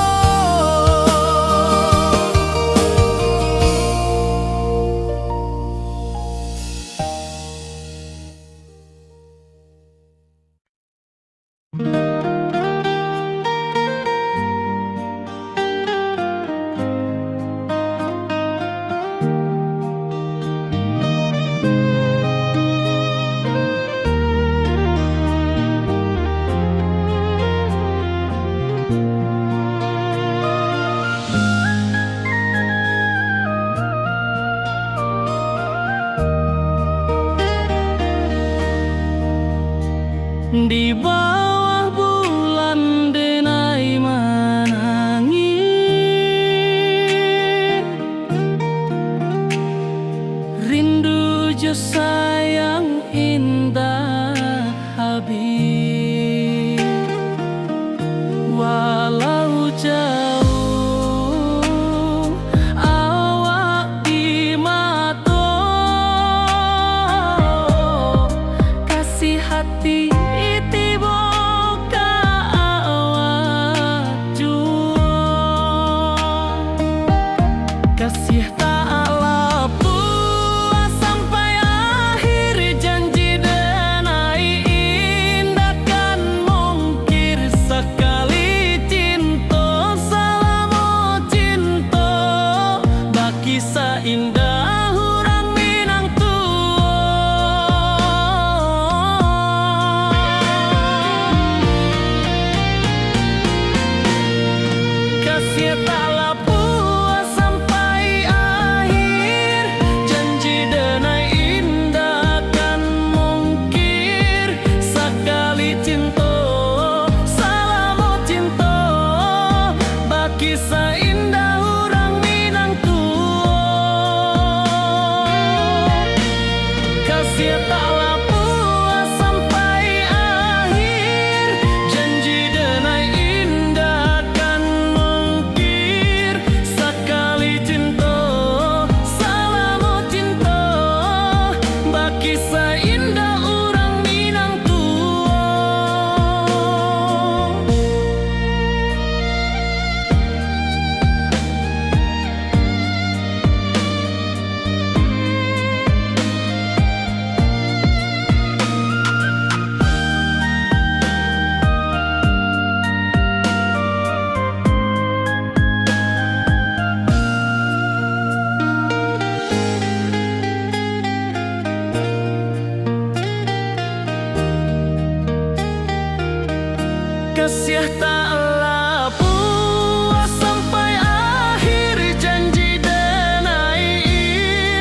Kasiah tak lapuah sampai akhir, janji denai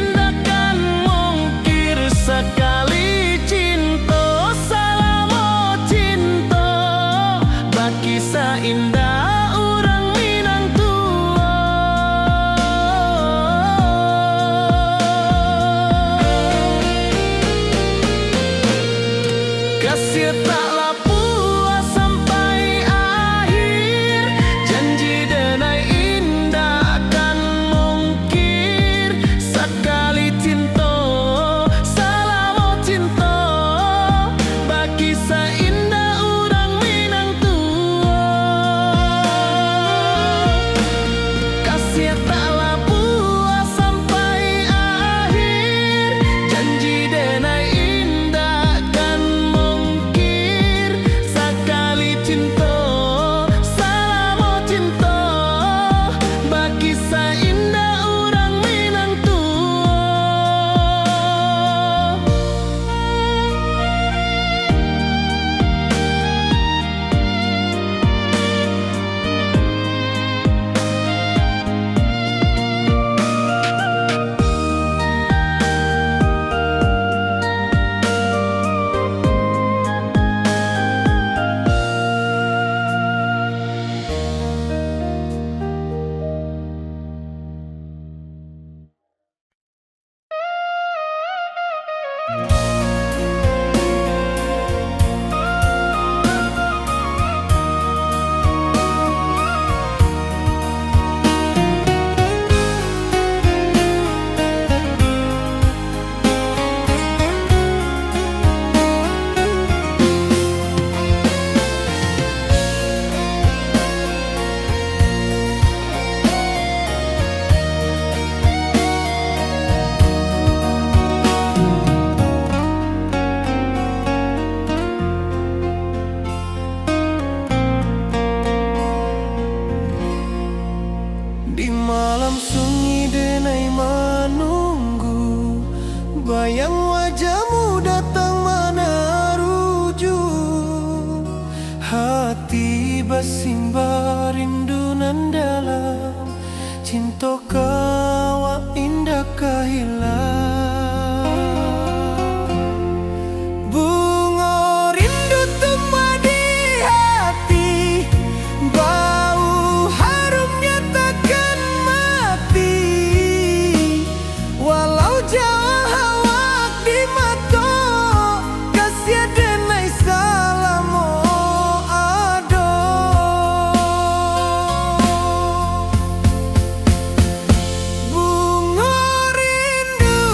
indak kan mungkir, sakali cinto, salamo cinto, bakisah indak urang Minang tuo. Kasiah tak lapuah sampai akhir, janji denai indak kan mungkir, sakali cinto, salamo cinto, bakisah indak urang Minang tuo. Kasiah tak lapuah sampai akhir, janji denai indak kan mungkir, sakali cinto, salamo cinto, bakisah indak urang Minang tuo. Di malam sunyi denai manunggu, bayang wajahmu datang manaruju. Hati basimba rindu nan dalam, cinto ka awak indak ka hilang. Bungo rindu tumbuah di hati, bau harumnya takkan mati. Walau jauah awak di mato, kasiah denai salamo ado. Bungo rindu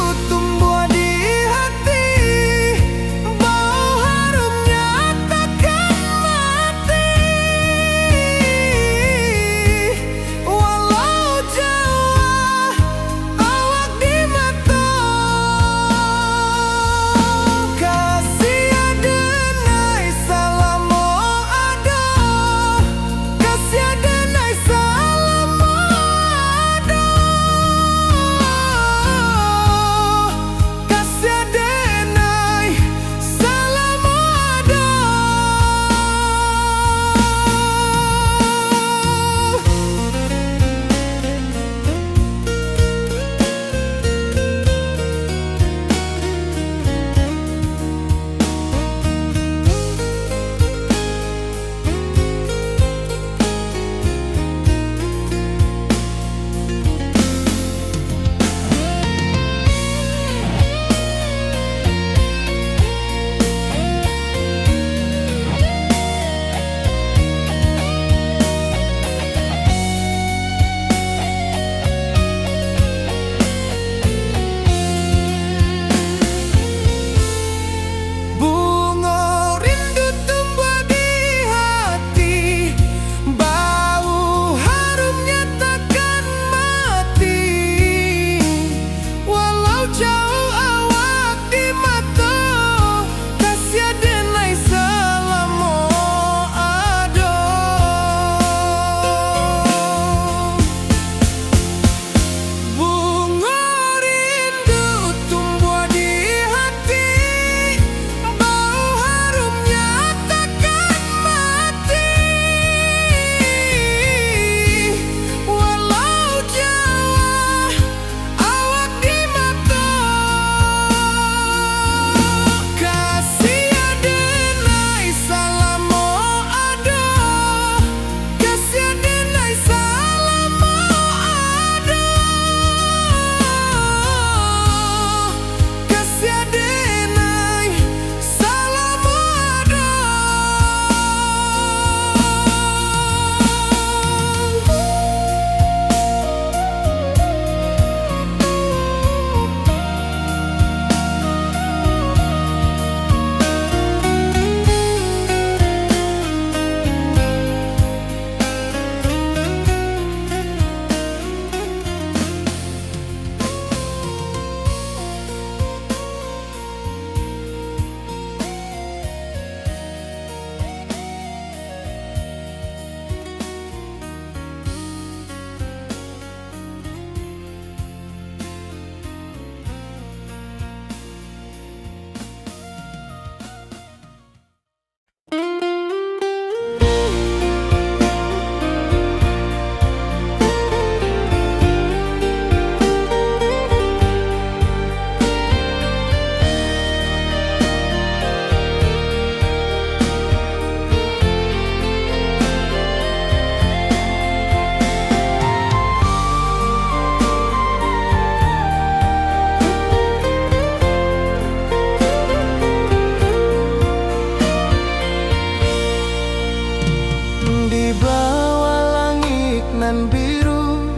Nan biru,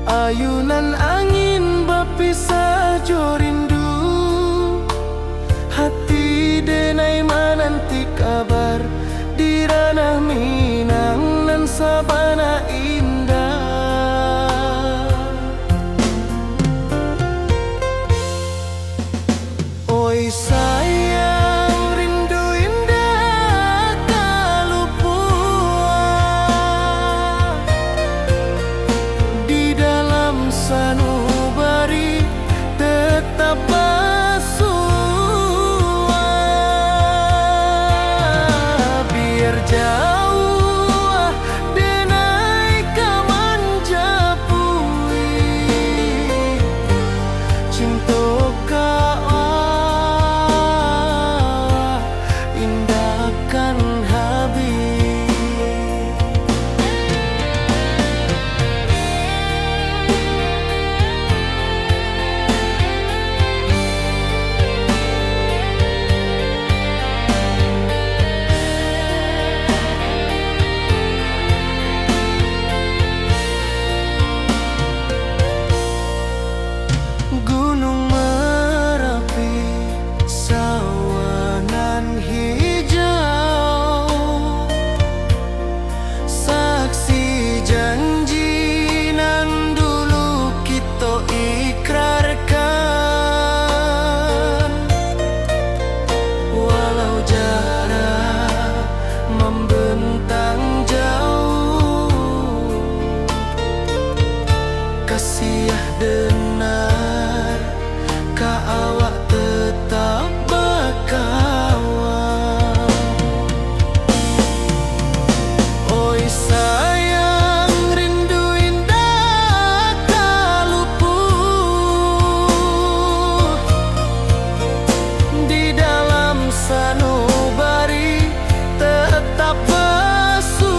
ayunan angin bapisah jo rindu. Hati denai mananti kabar di ranah Minang nan sabana indah. Oi sayang, rindu indak ka lupuah. Di dalam sanubari tetap basuah. Biar jauah denai ka manjapui. Cinto ka awak indak kan habih. Gunung Marapi, sawah nan hijau, saksi janji nan dulu kito ikrarkan. Walau jarak mambentang jauh, kasiah denar ka awak tetap bakawan. Oi sayang, rindu indak ka lupuah. Di dalam sanubari tetap basuah.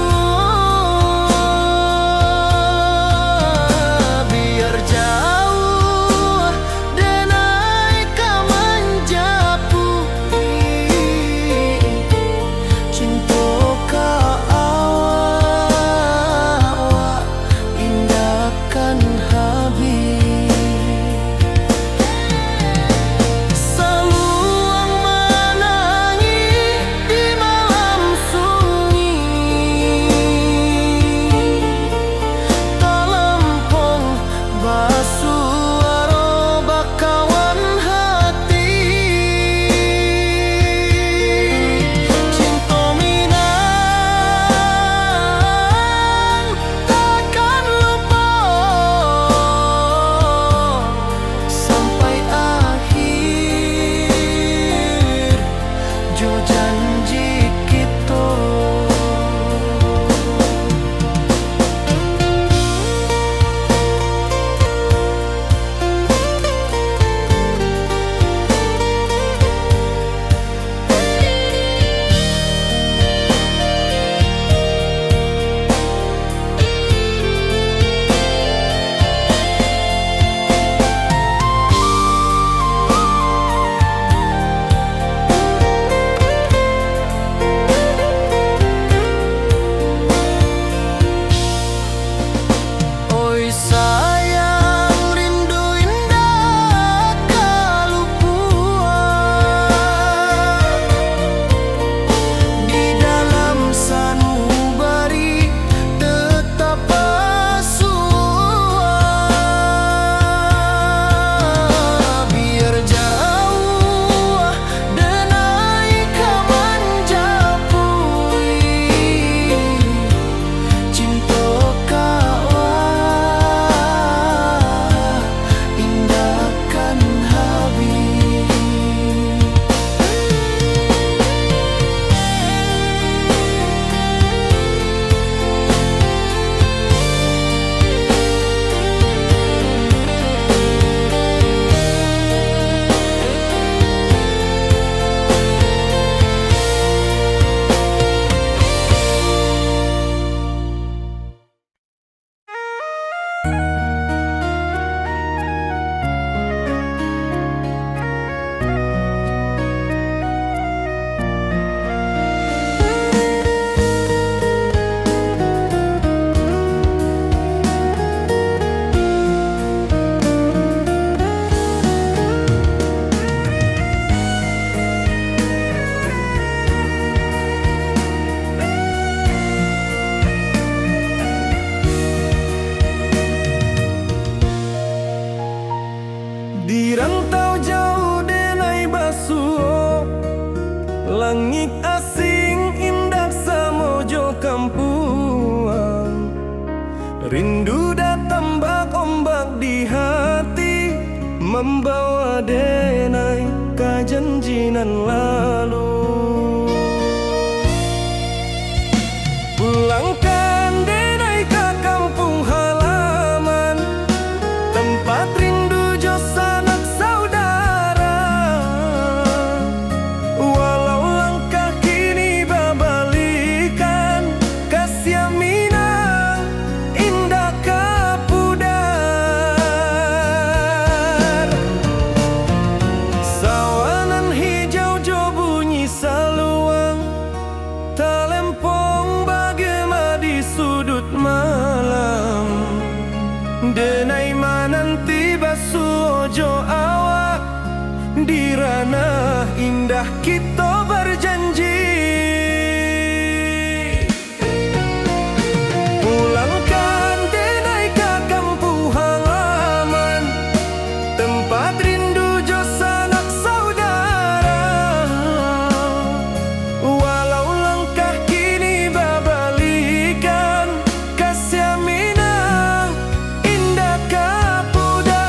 nan lalu. Pulangkan denai ka kampuang halaman, tempat rindu jo sanak saudara. Walau langkah kini babalikan, kasiah Minang indak ka pudar. Sawah nan hijau jo bunyi saluang, talempong bagema di suduik malam. Denai mananti basuo jo awak, di ranah indah kito bajanji. Pulangkan denai ka kampuang halaman, tempat rindu jo sanak saudara. Walau langkah kini babalikan, kasiah Minang indak ka pudar.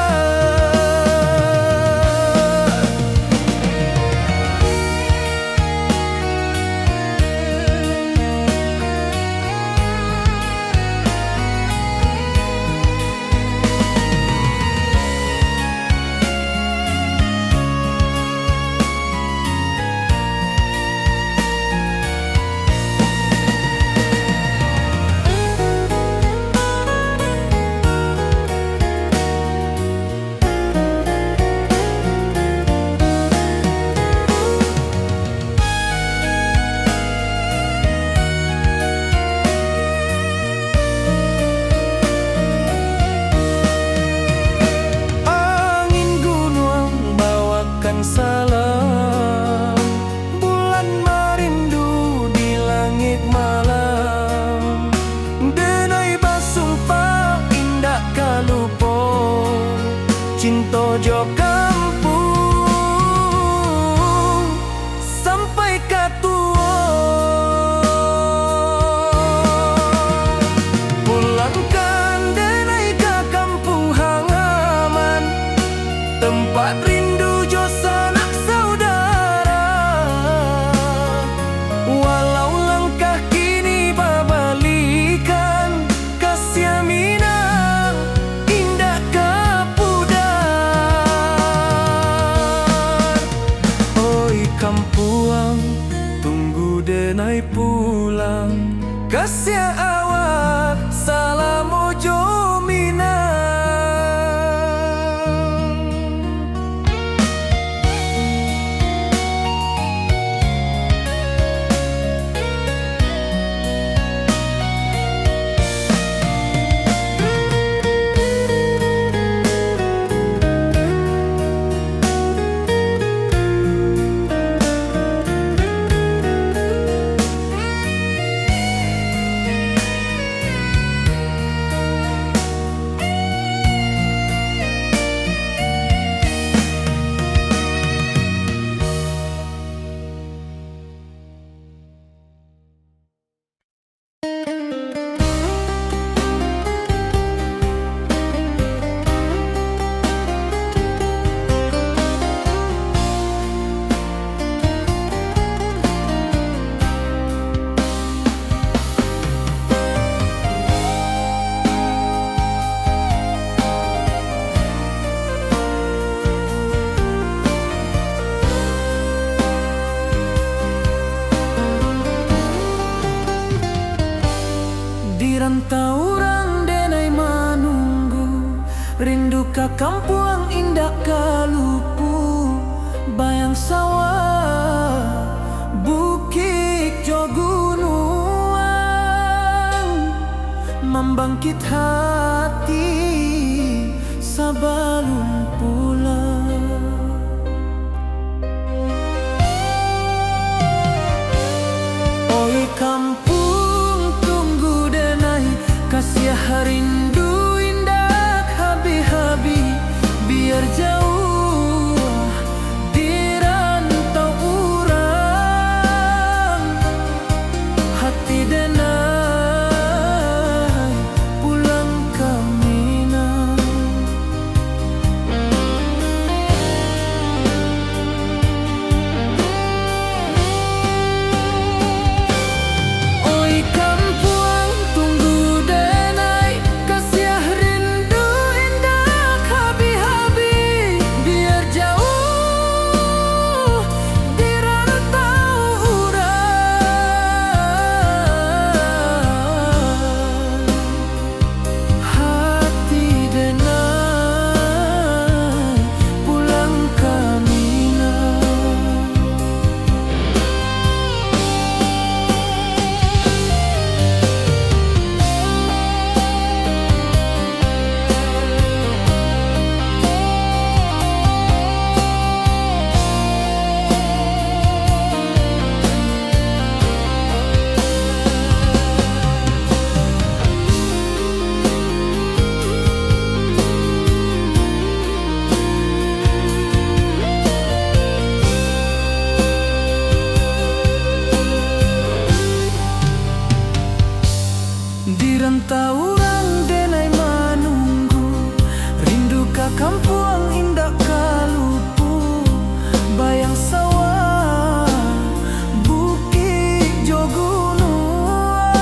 Angin gunuang bawakan salam, bulan marindu di langik malam. Denai basumpah indak ka lupo, cinto jo kampuang sampai ka tuo. Pulangkan denai ka kampuang halaman, tempat rindu jo sanak saudara. Walau langkah kini babalikan, kasiah Minang indak ka pudar. Oi kampuang, tunggu denai pulang, kasiah awak salamo jo Minang. Di rantau urang denai manunggu, rindu ka kampuang indak ka lupo, bayang sawah, bukik jo gunuang, mambangkik hati sabalun pulang. Oi kampuang, tunggu denai, kasiah rindu indak habih-habih, biar jauah di rantau urang, hati denai pulang ka Minang. Rantau urang denai manunggu, rindu ka kampuang indak ka lupo, bayang sawah, bukik jo gunuang,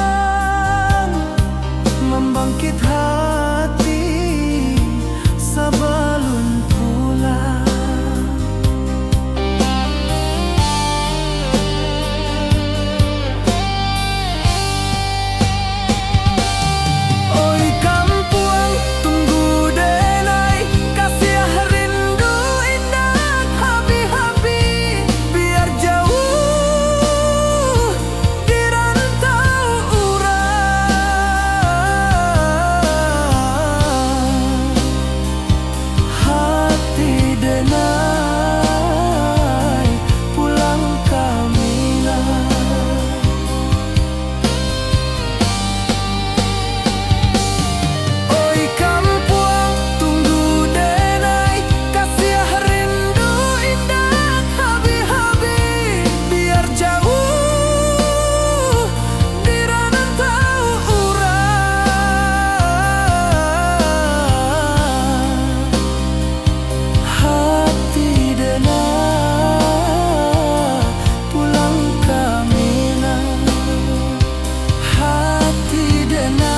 mambangkit hati sabalun pulang. Oi kampuang, tunggu denai, kasiah rindu indak habih-habih, biar jauah di rantau urang. Hati denai pulang ka Minang. Oi kampuang, tunggu denai, kasiah rindu indak habih-habih, biar jauah di rantau urang. Hati denai pulang ka Minang. Hati denai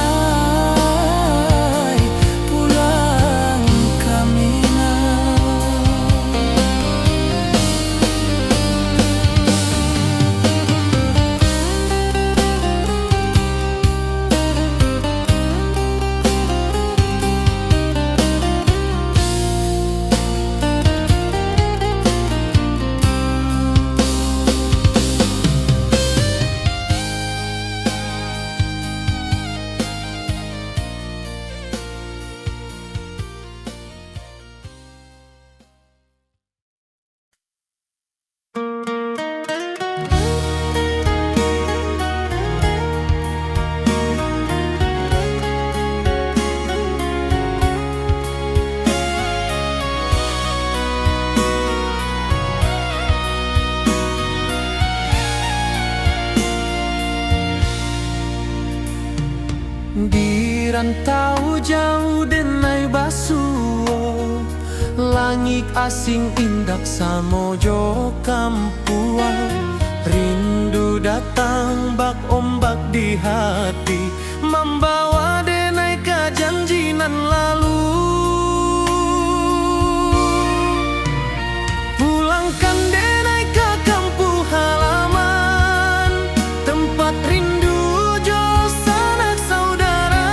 pulang ka Minang. Di rantau jauah denai basuo, langik asing indak samo jo kampuang. Rindu datang bak ombak di hati, mambawa denai ka janji nan lalu. Pulangkan denai ka kampuang halaman, tempat rindu jo sanak saudara.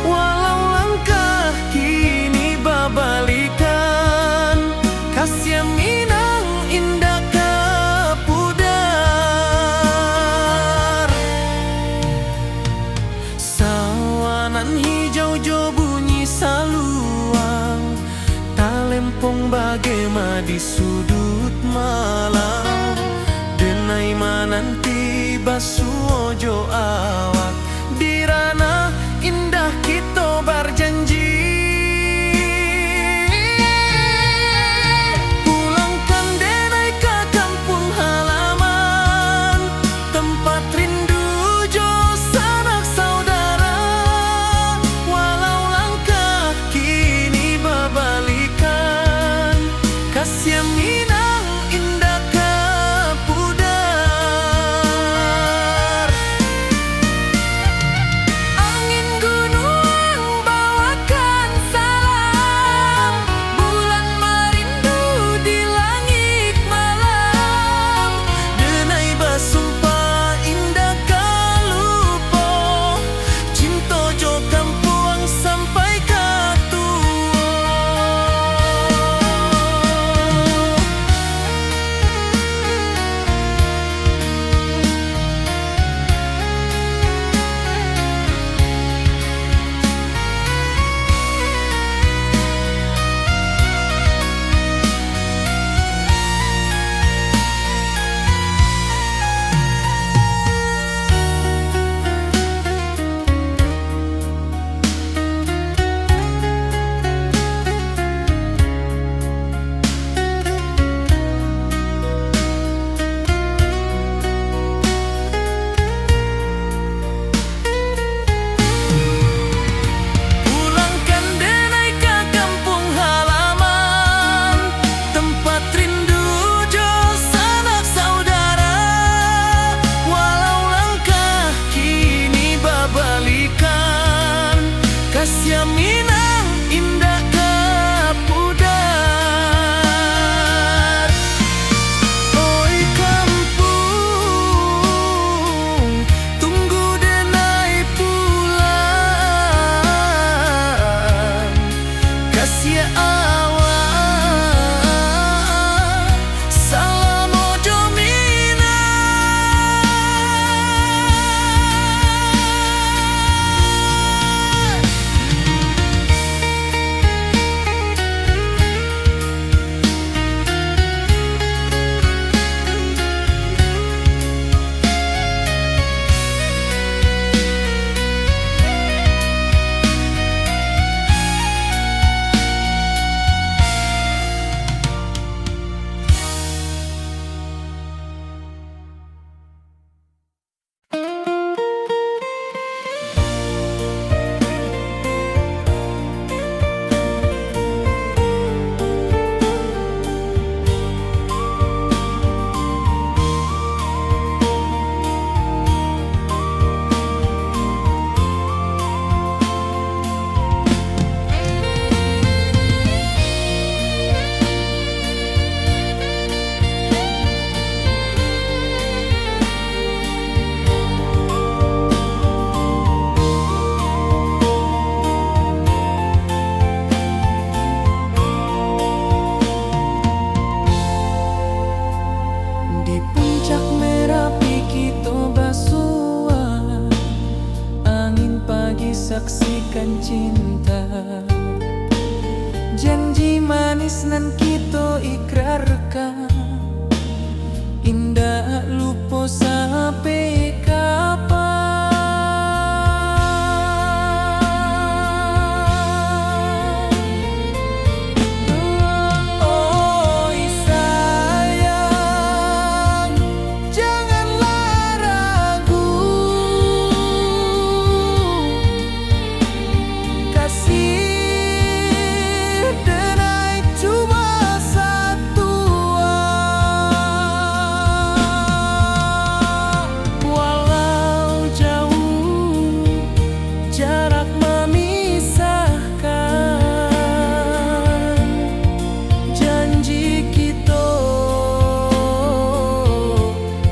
Walau langkah kini babalikan, kasiah Minang indak ka pudar. Sawah nan hijau jo bunyi saluang, talempong bagema di suduik malam. Denai mananti basuo jo awak, di ranah indah kito barjanji. Pulangkan denai ka kampuang halaman, tempat rindu jo sanak saudara. Walau langkah kini babalikan, kasiah Minang indak ka pudar. Saksikan cinta, janji manis nan kito ikrarkan, indak lupo sampai kapan. Oi sayang, janganlah ragu, kasih denai cuma satua. Walau jauh jarak mamisahkan, janji kito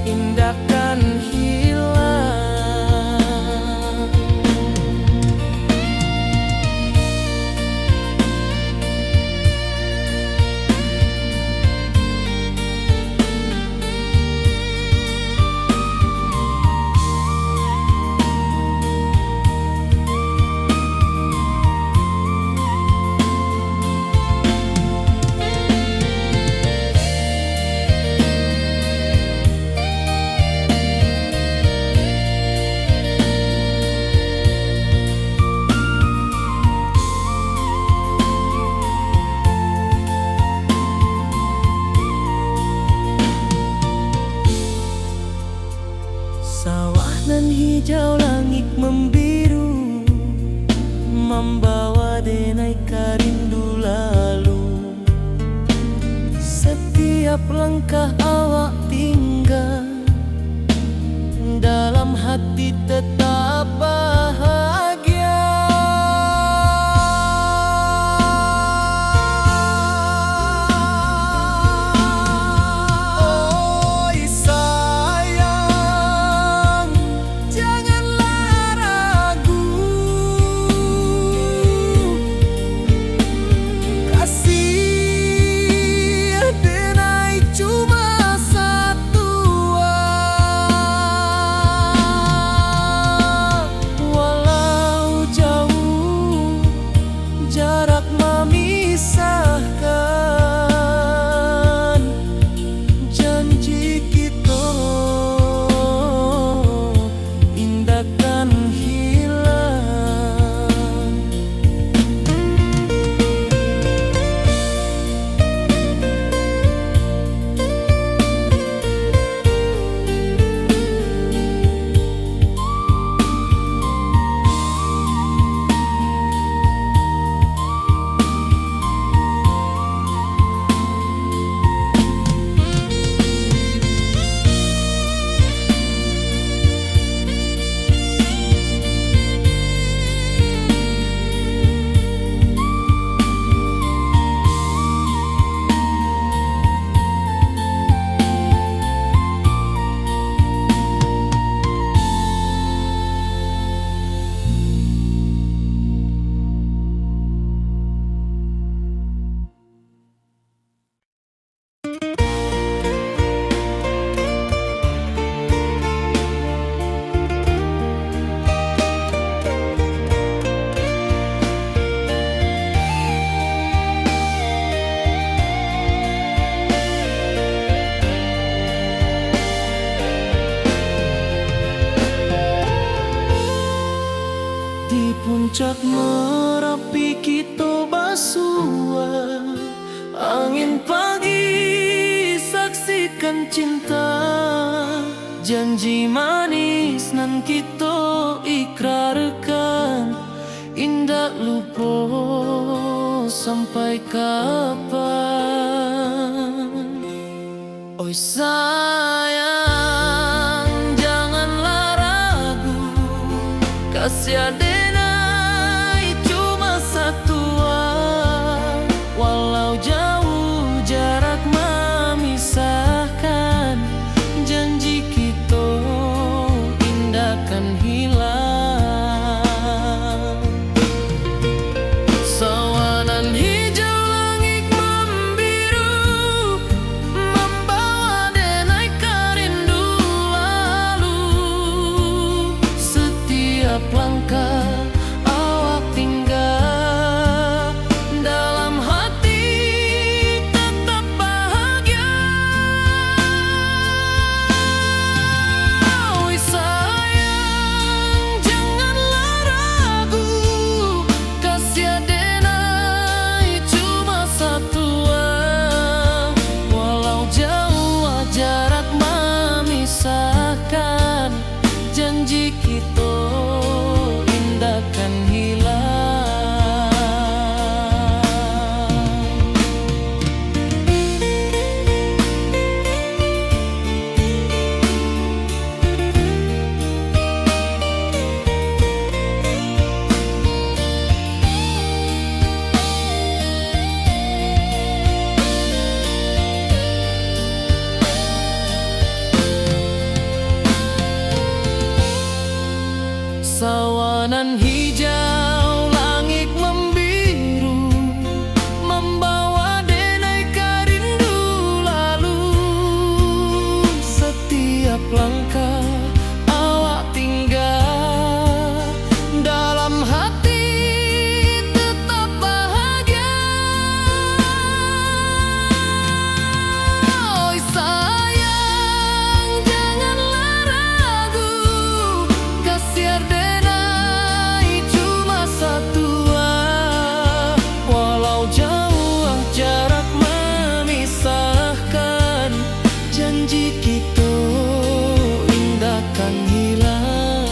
indak kan hilang. Sawah nan hijau, langik mambiru, mambawa denai ka rindu lalu. Satiap langkah awak tingga, dalam hati tetap bahagia. Oi sayang, janganlah ragu, kasih denai cuma satua. Walau jauh jarak mamisahkan, janji kito indak kan hilang. Di puncak Marapi kito basua, angin pagi saksikan cinta, janji manis nan kito ikrarkan, indak lupo sampai kapan. Oi sayang, janganlah ragu, kasih denai cuma satua. Walau jauh jarak mamisahkan, janji kito indak kan hilang. Sawanan hijau langik mambiru, mambawa denai ka rindu lalu. Satiap langkah Sawah nan hijau, langik mambiru, mambawa denai ka rindu lalu. Satiap langkah awak tingga, dalam hati tetap bahagia. Oi sayang, janganlah ragu, kasih denai cuma satua. Walau jauah jarak memisahkan, janji kito indak kan hilang.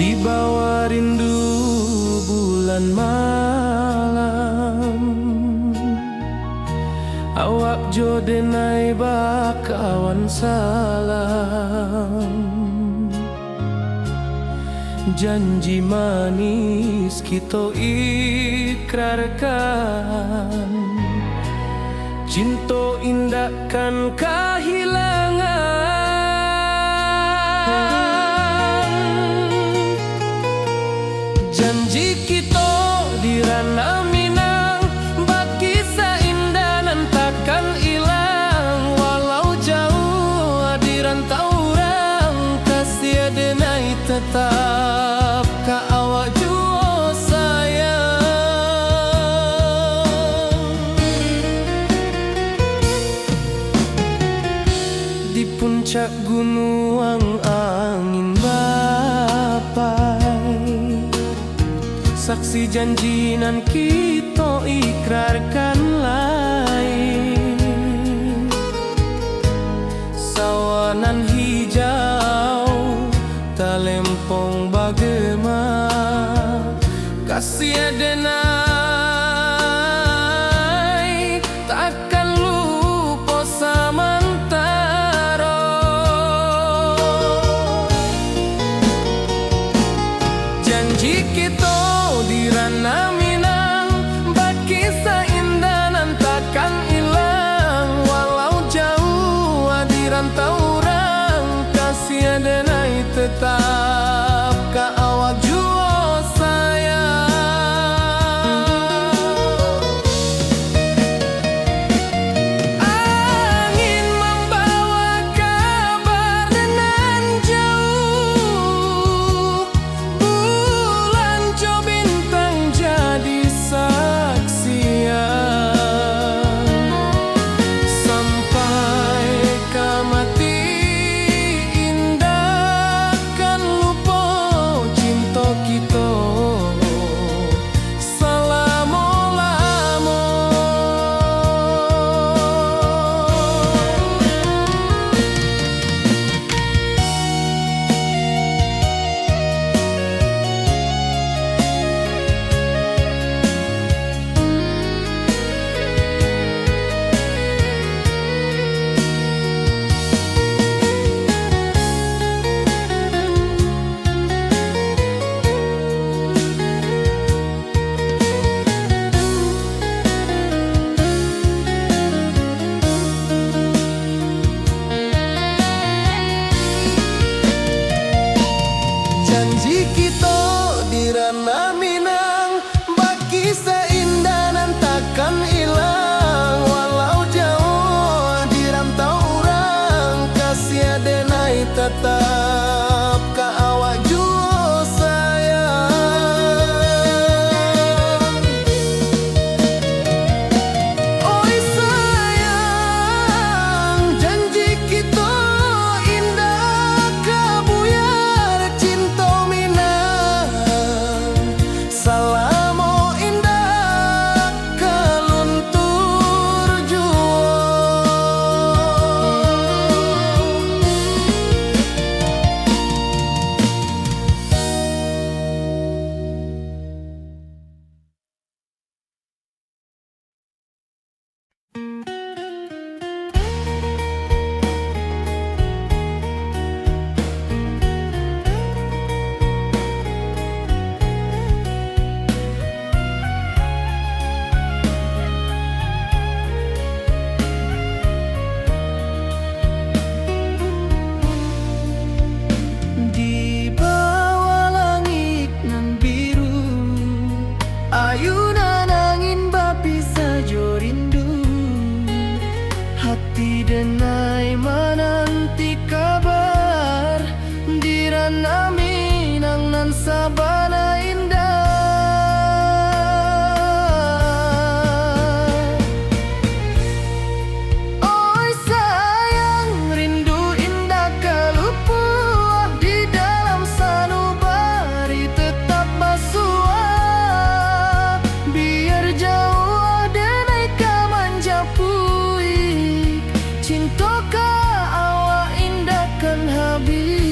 Di bawah rindu bulan malam, awak jo denai bakawan salam. Janji manis kito ikrarkan, cinto indak kan kahilangan. Janji kito di Ranah Minang, bakisah indah nan takkan ilang. Walau jauah di rantau urang, kasih denai tetap ka awak juo sayang. Di puncak gunuang angin bapai, saksi janji nan kito ikrarkan lai. Sawah nan hijau, talempong bagema, kasih denai takkan lupo samantaro. Janji kito di Ranah Minang, bakisah indah nan tak Hati denai mananti kabar, di Ranah Minang nan sabana indah. Oi sayang, rindu indak ka lupuah, di dalam sanubari tetap basuah. Biar jauah denai ka manjapuik, cinto ka awak indak kan habih.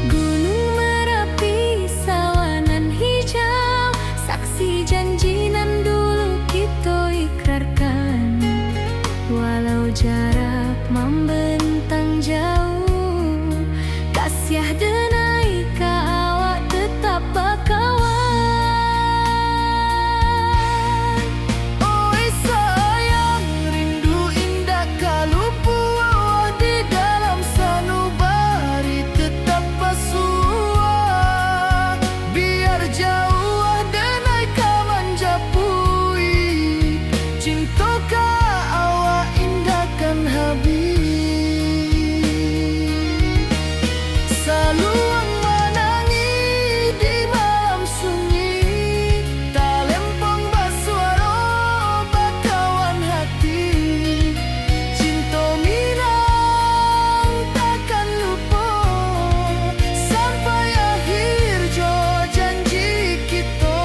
Gunung Marapi, sawah nan hijau, saksi janji nan dulu kito ikrarkan. Walau jarak mambentang jauh, kasiah denai ka awak tetap bakawan. Oi sayang, rindu indak ka lupuah, di dalam sanubari tetap basuah. Biar jauah denai ka manjapuik, cinto ka awak indak kan habih. Saluang manangih di malam sunyi, talempong basuaro bakawan hati. Cinto Minang takkan lupo, sampai akhir jo janji kito.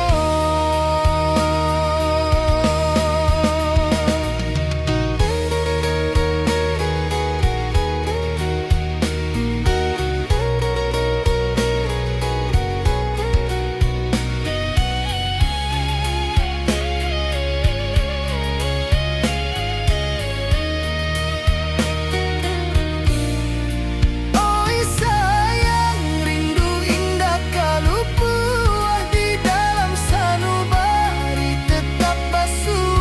Oi sayang, rindu indak ka lupuah, di dalam sanubari tetap basuah.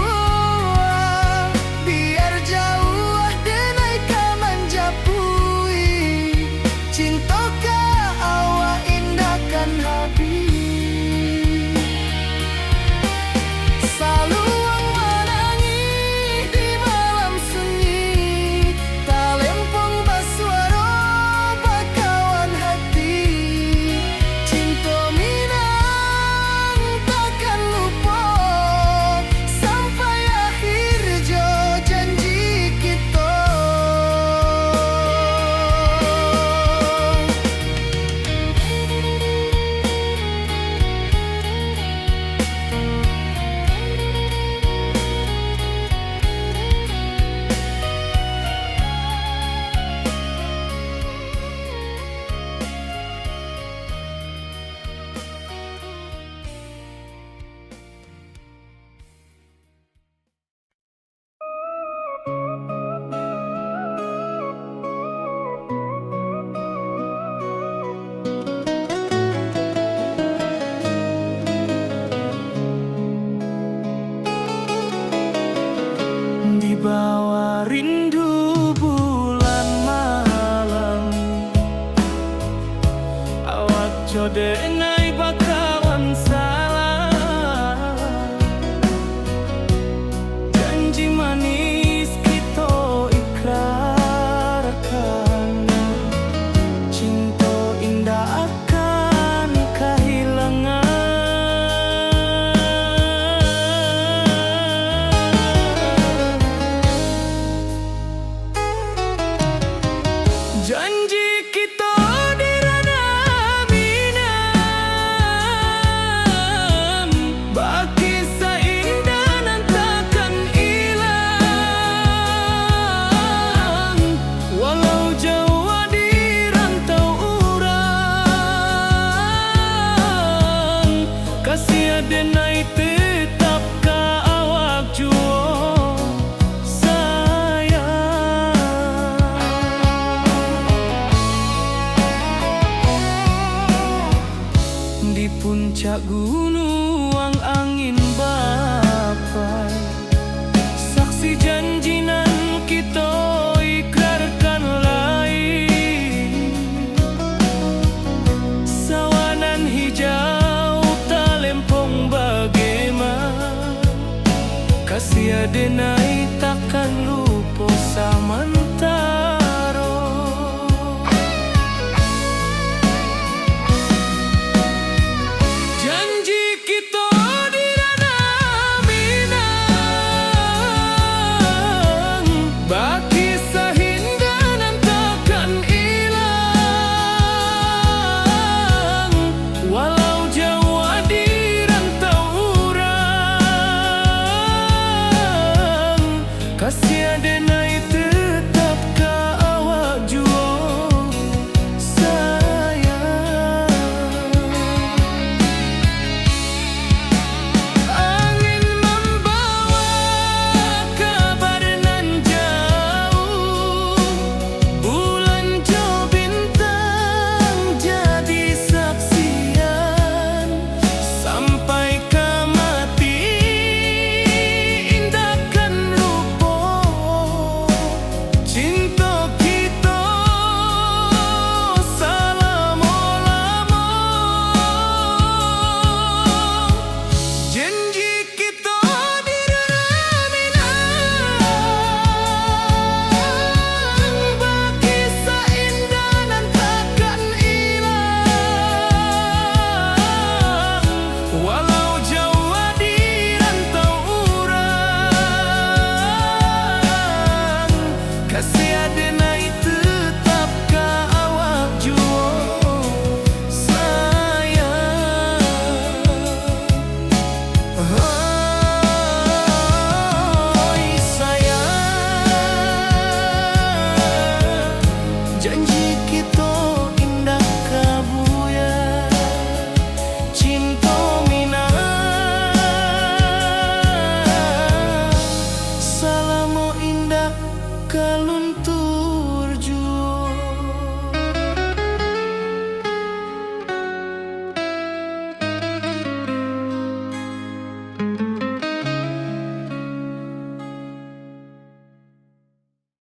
Biar jauah denai ka manjapuik, cinto ka awak indak kan habih. Saluang manangih di malam sunyi, talempong basuaro bakawan hati. Cinto Minang takkan lupo, sampai akhir jo janji kito. Di bawah rindu bulan malam, awak jo denai bakawan salam. Janji manis kito ikrarkan, cinto indak akan kahilangan. Sia denai takkan lupo saman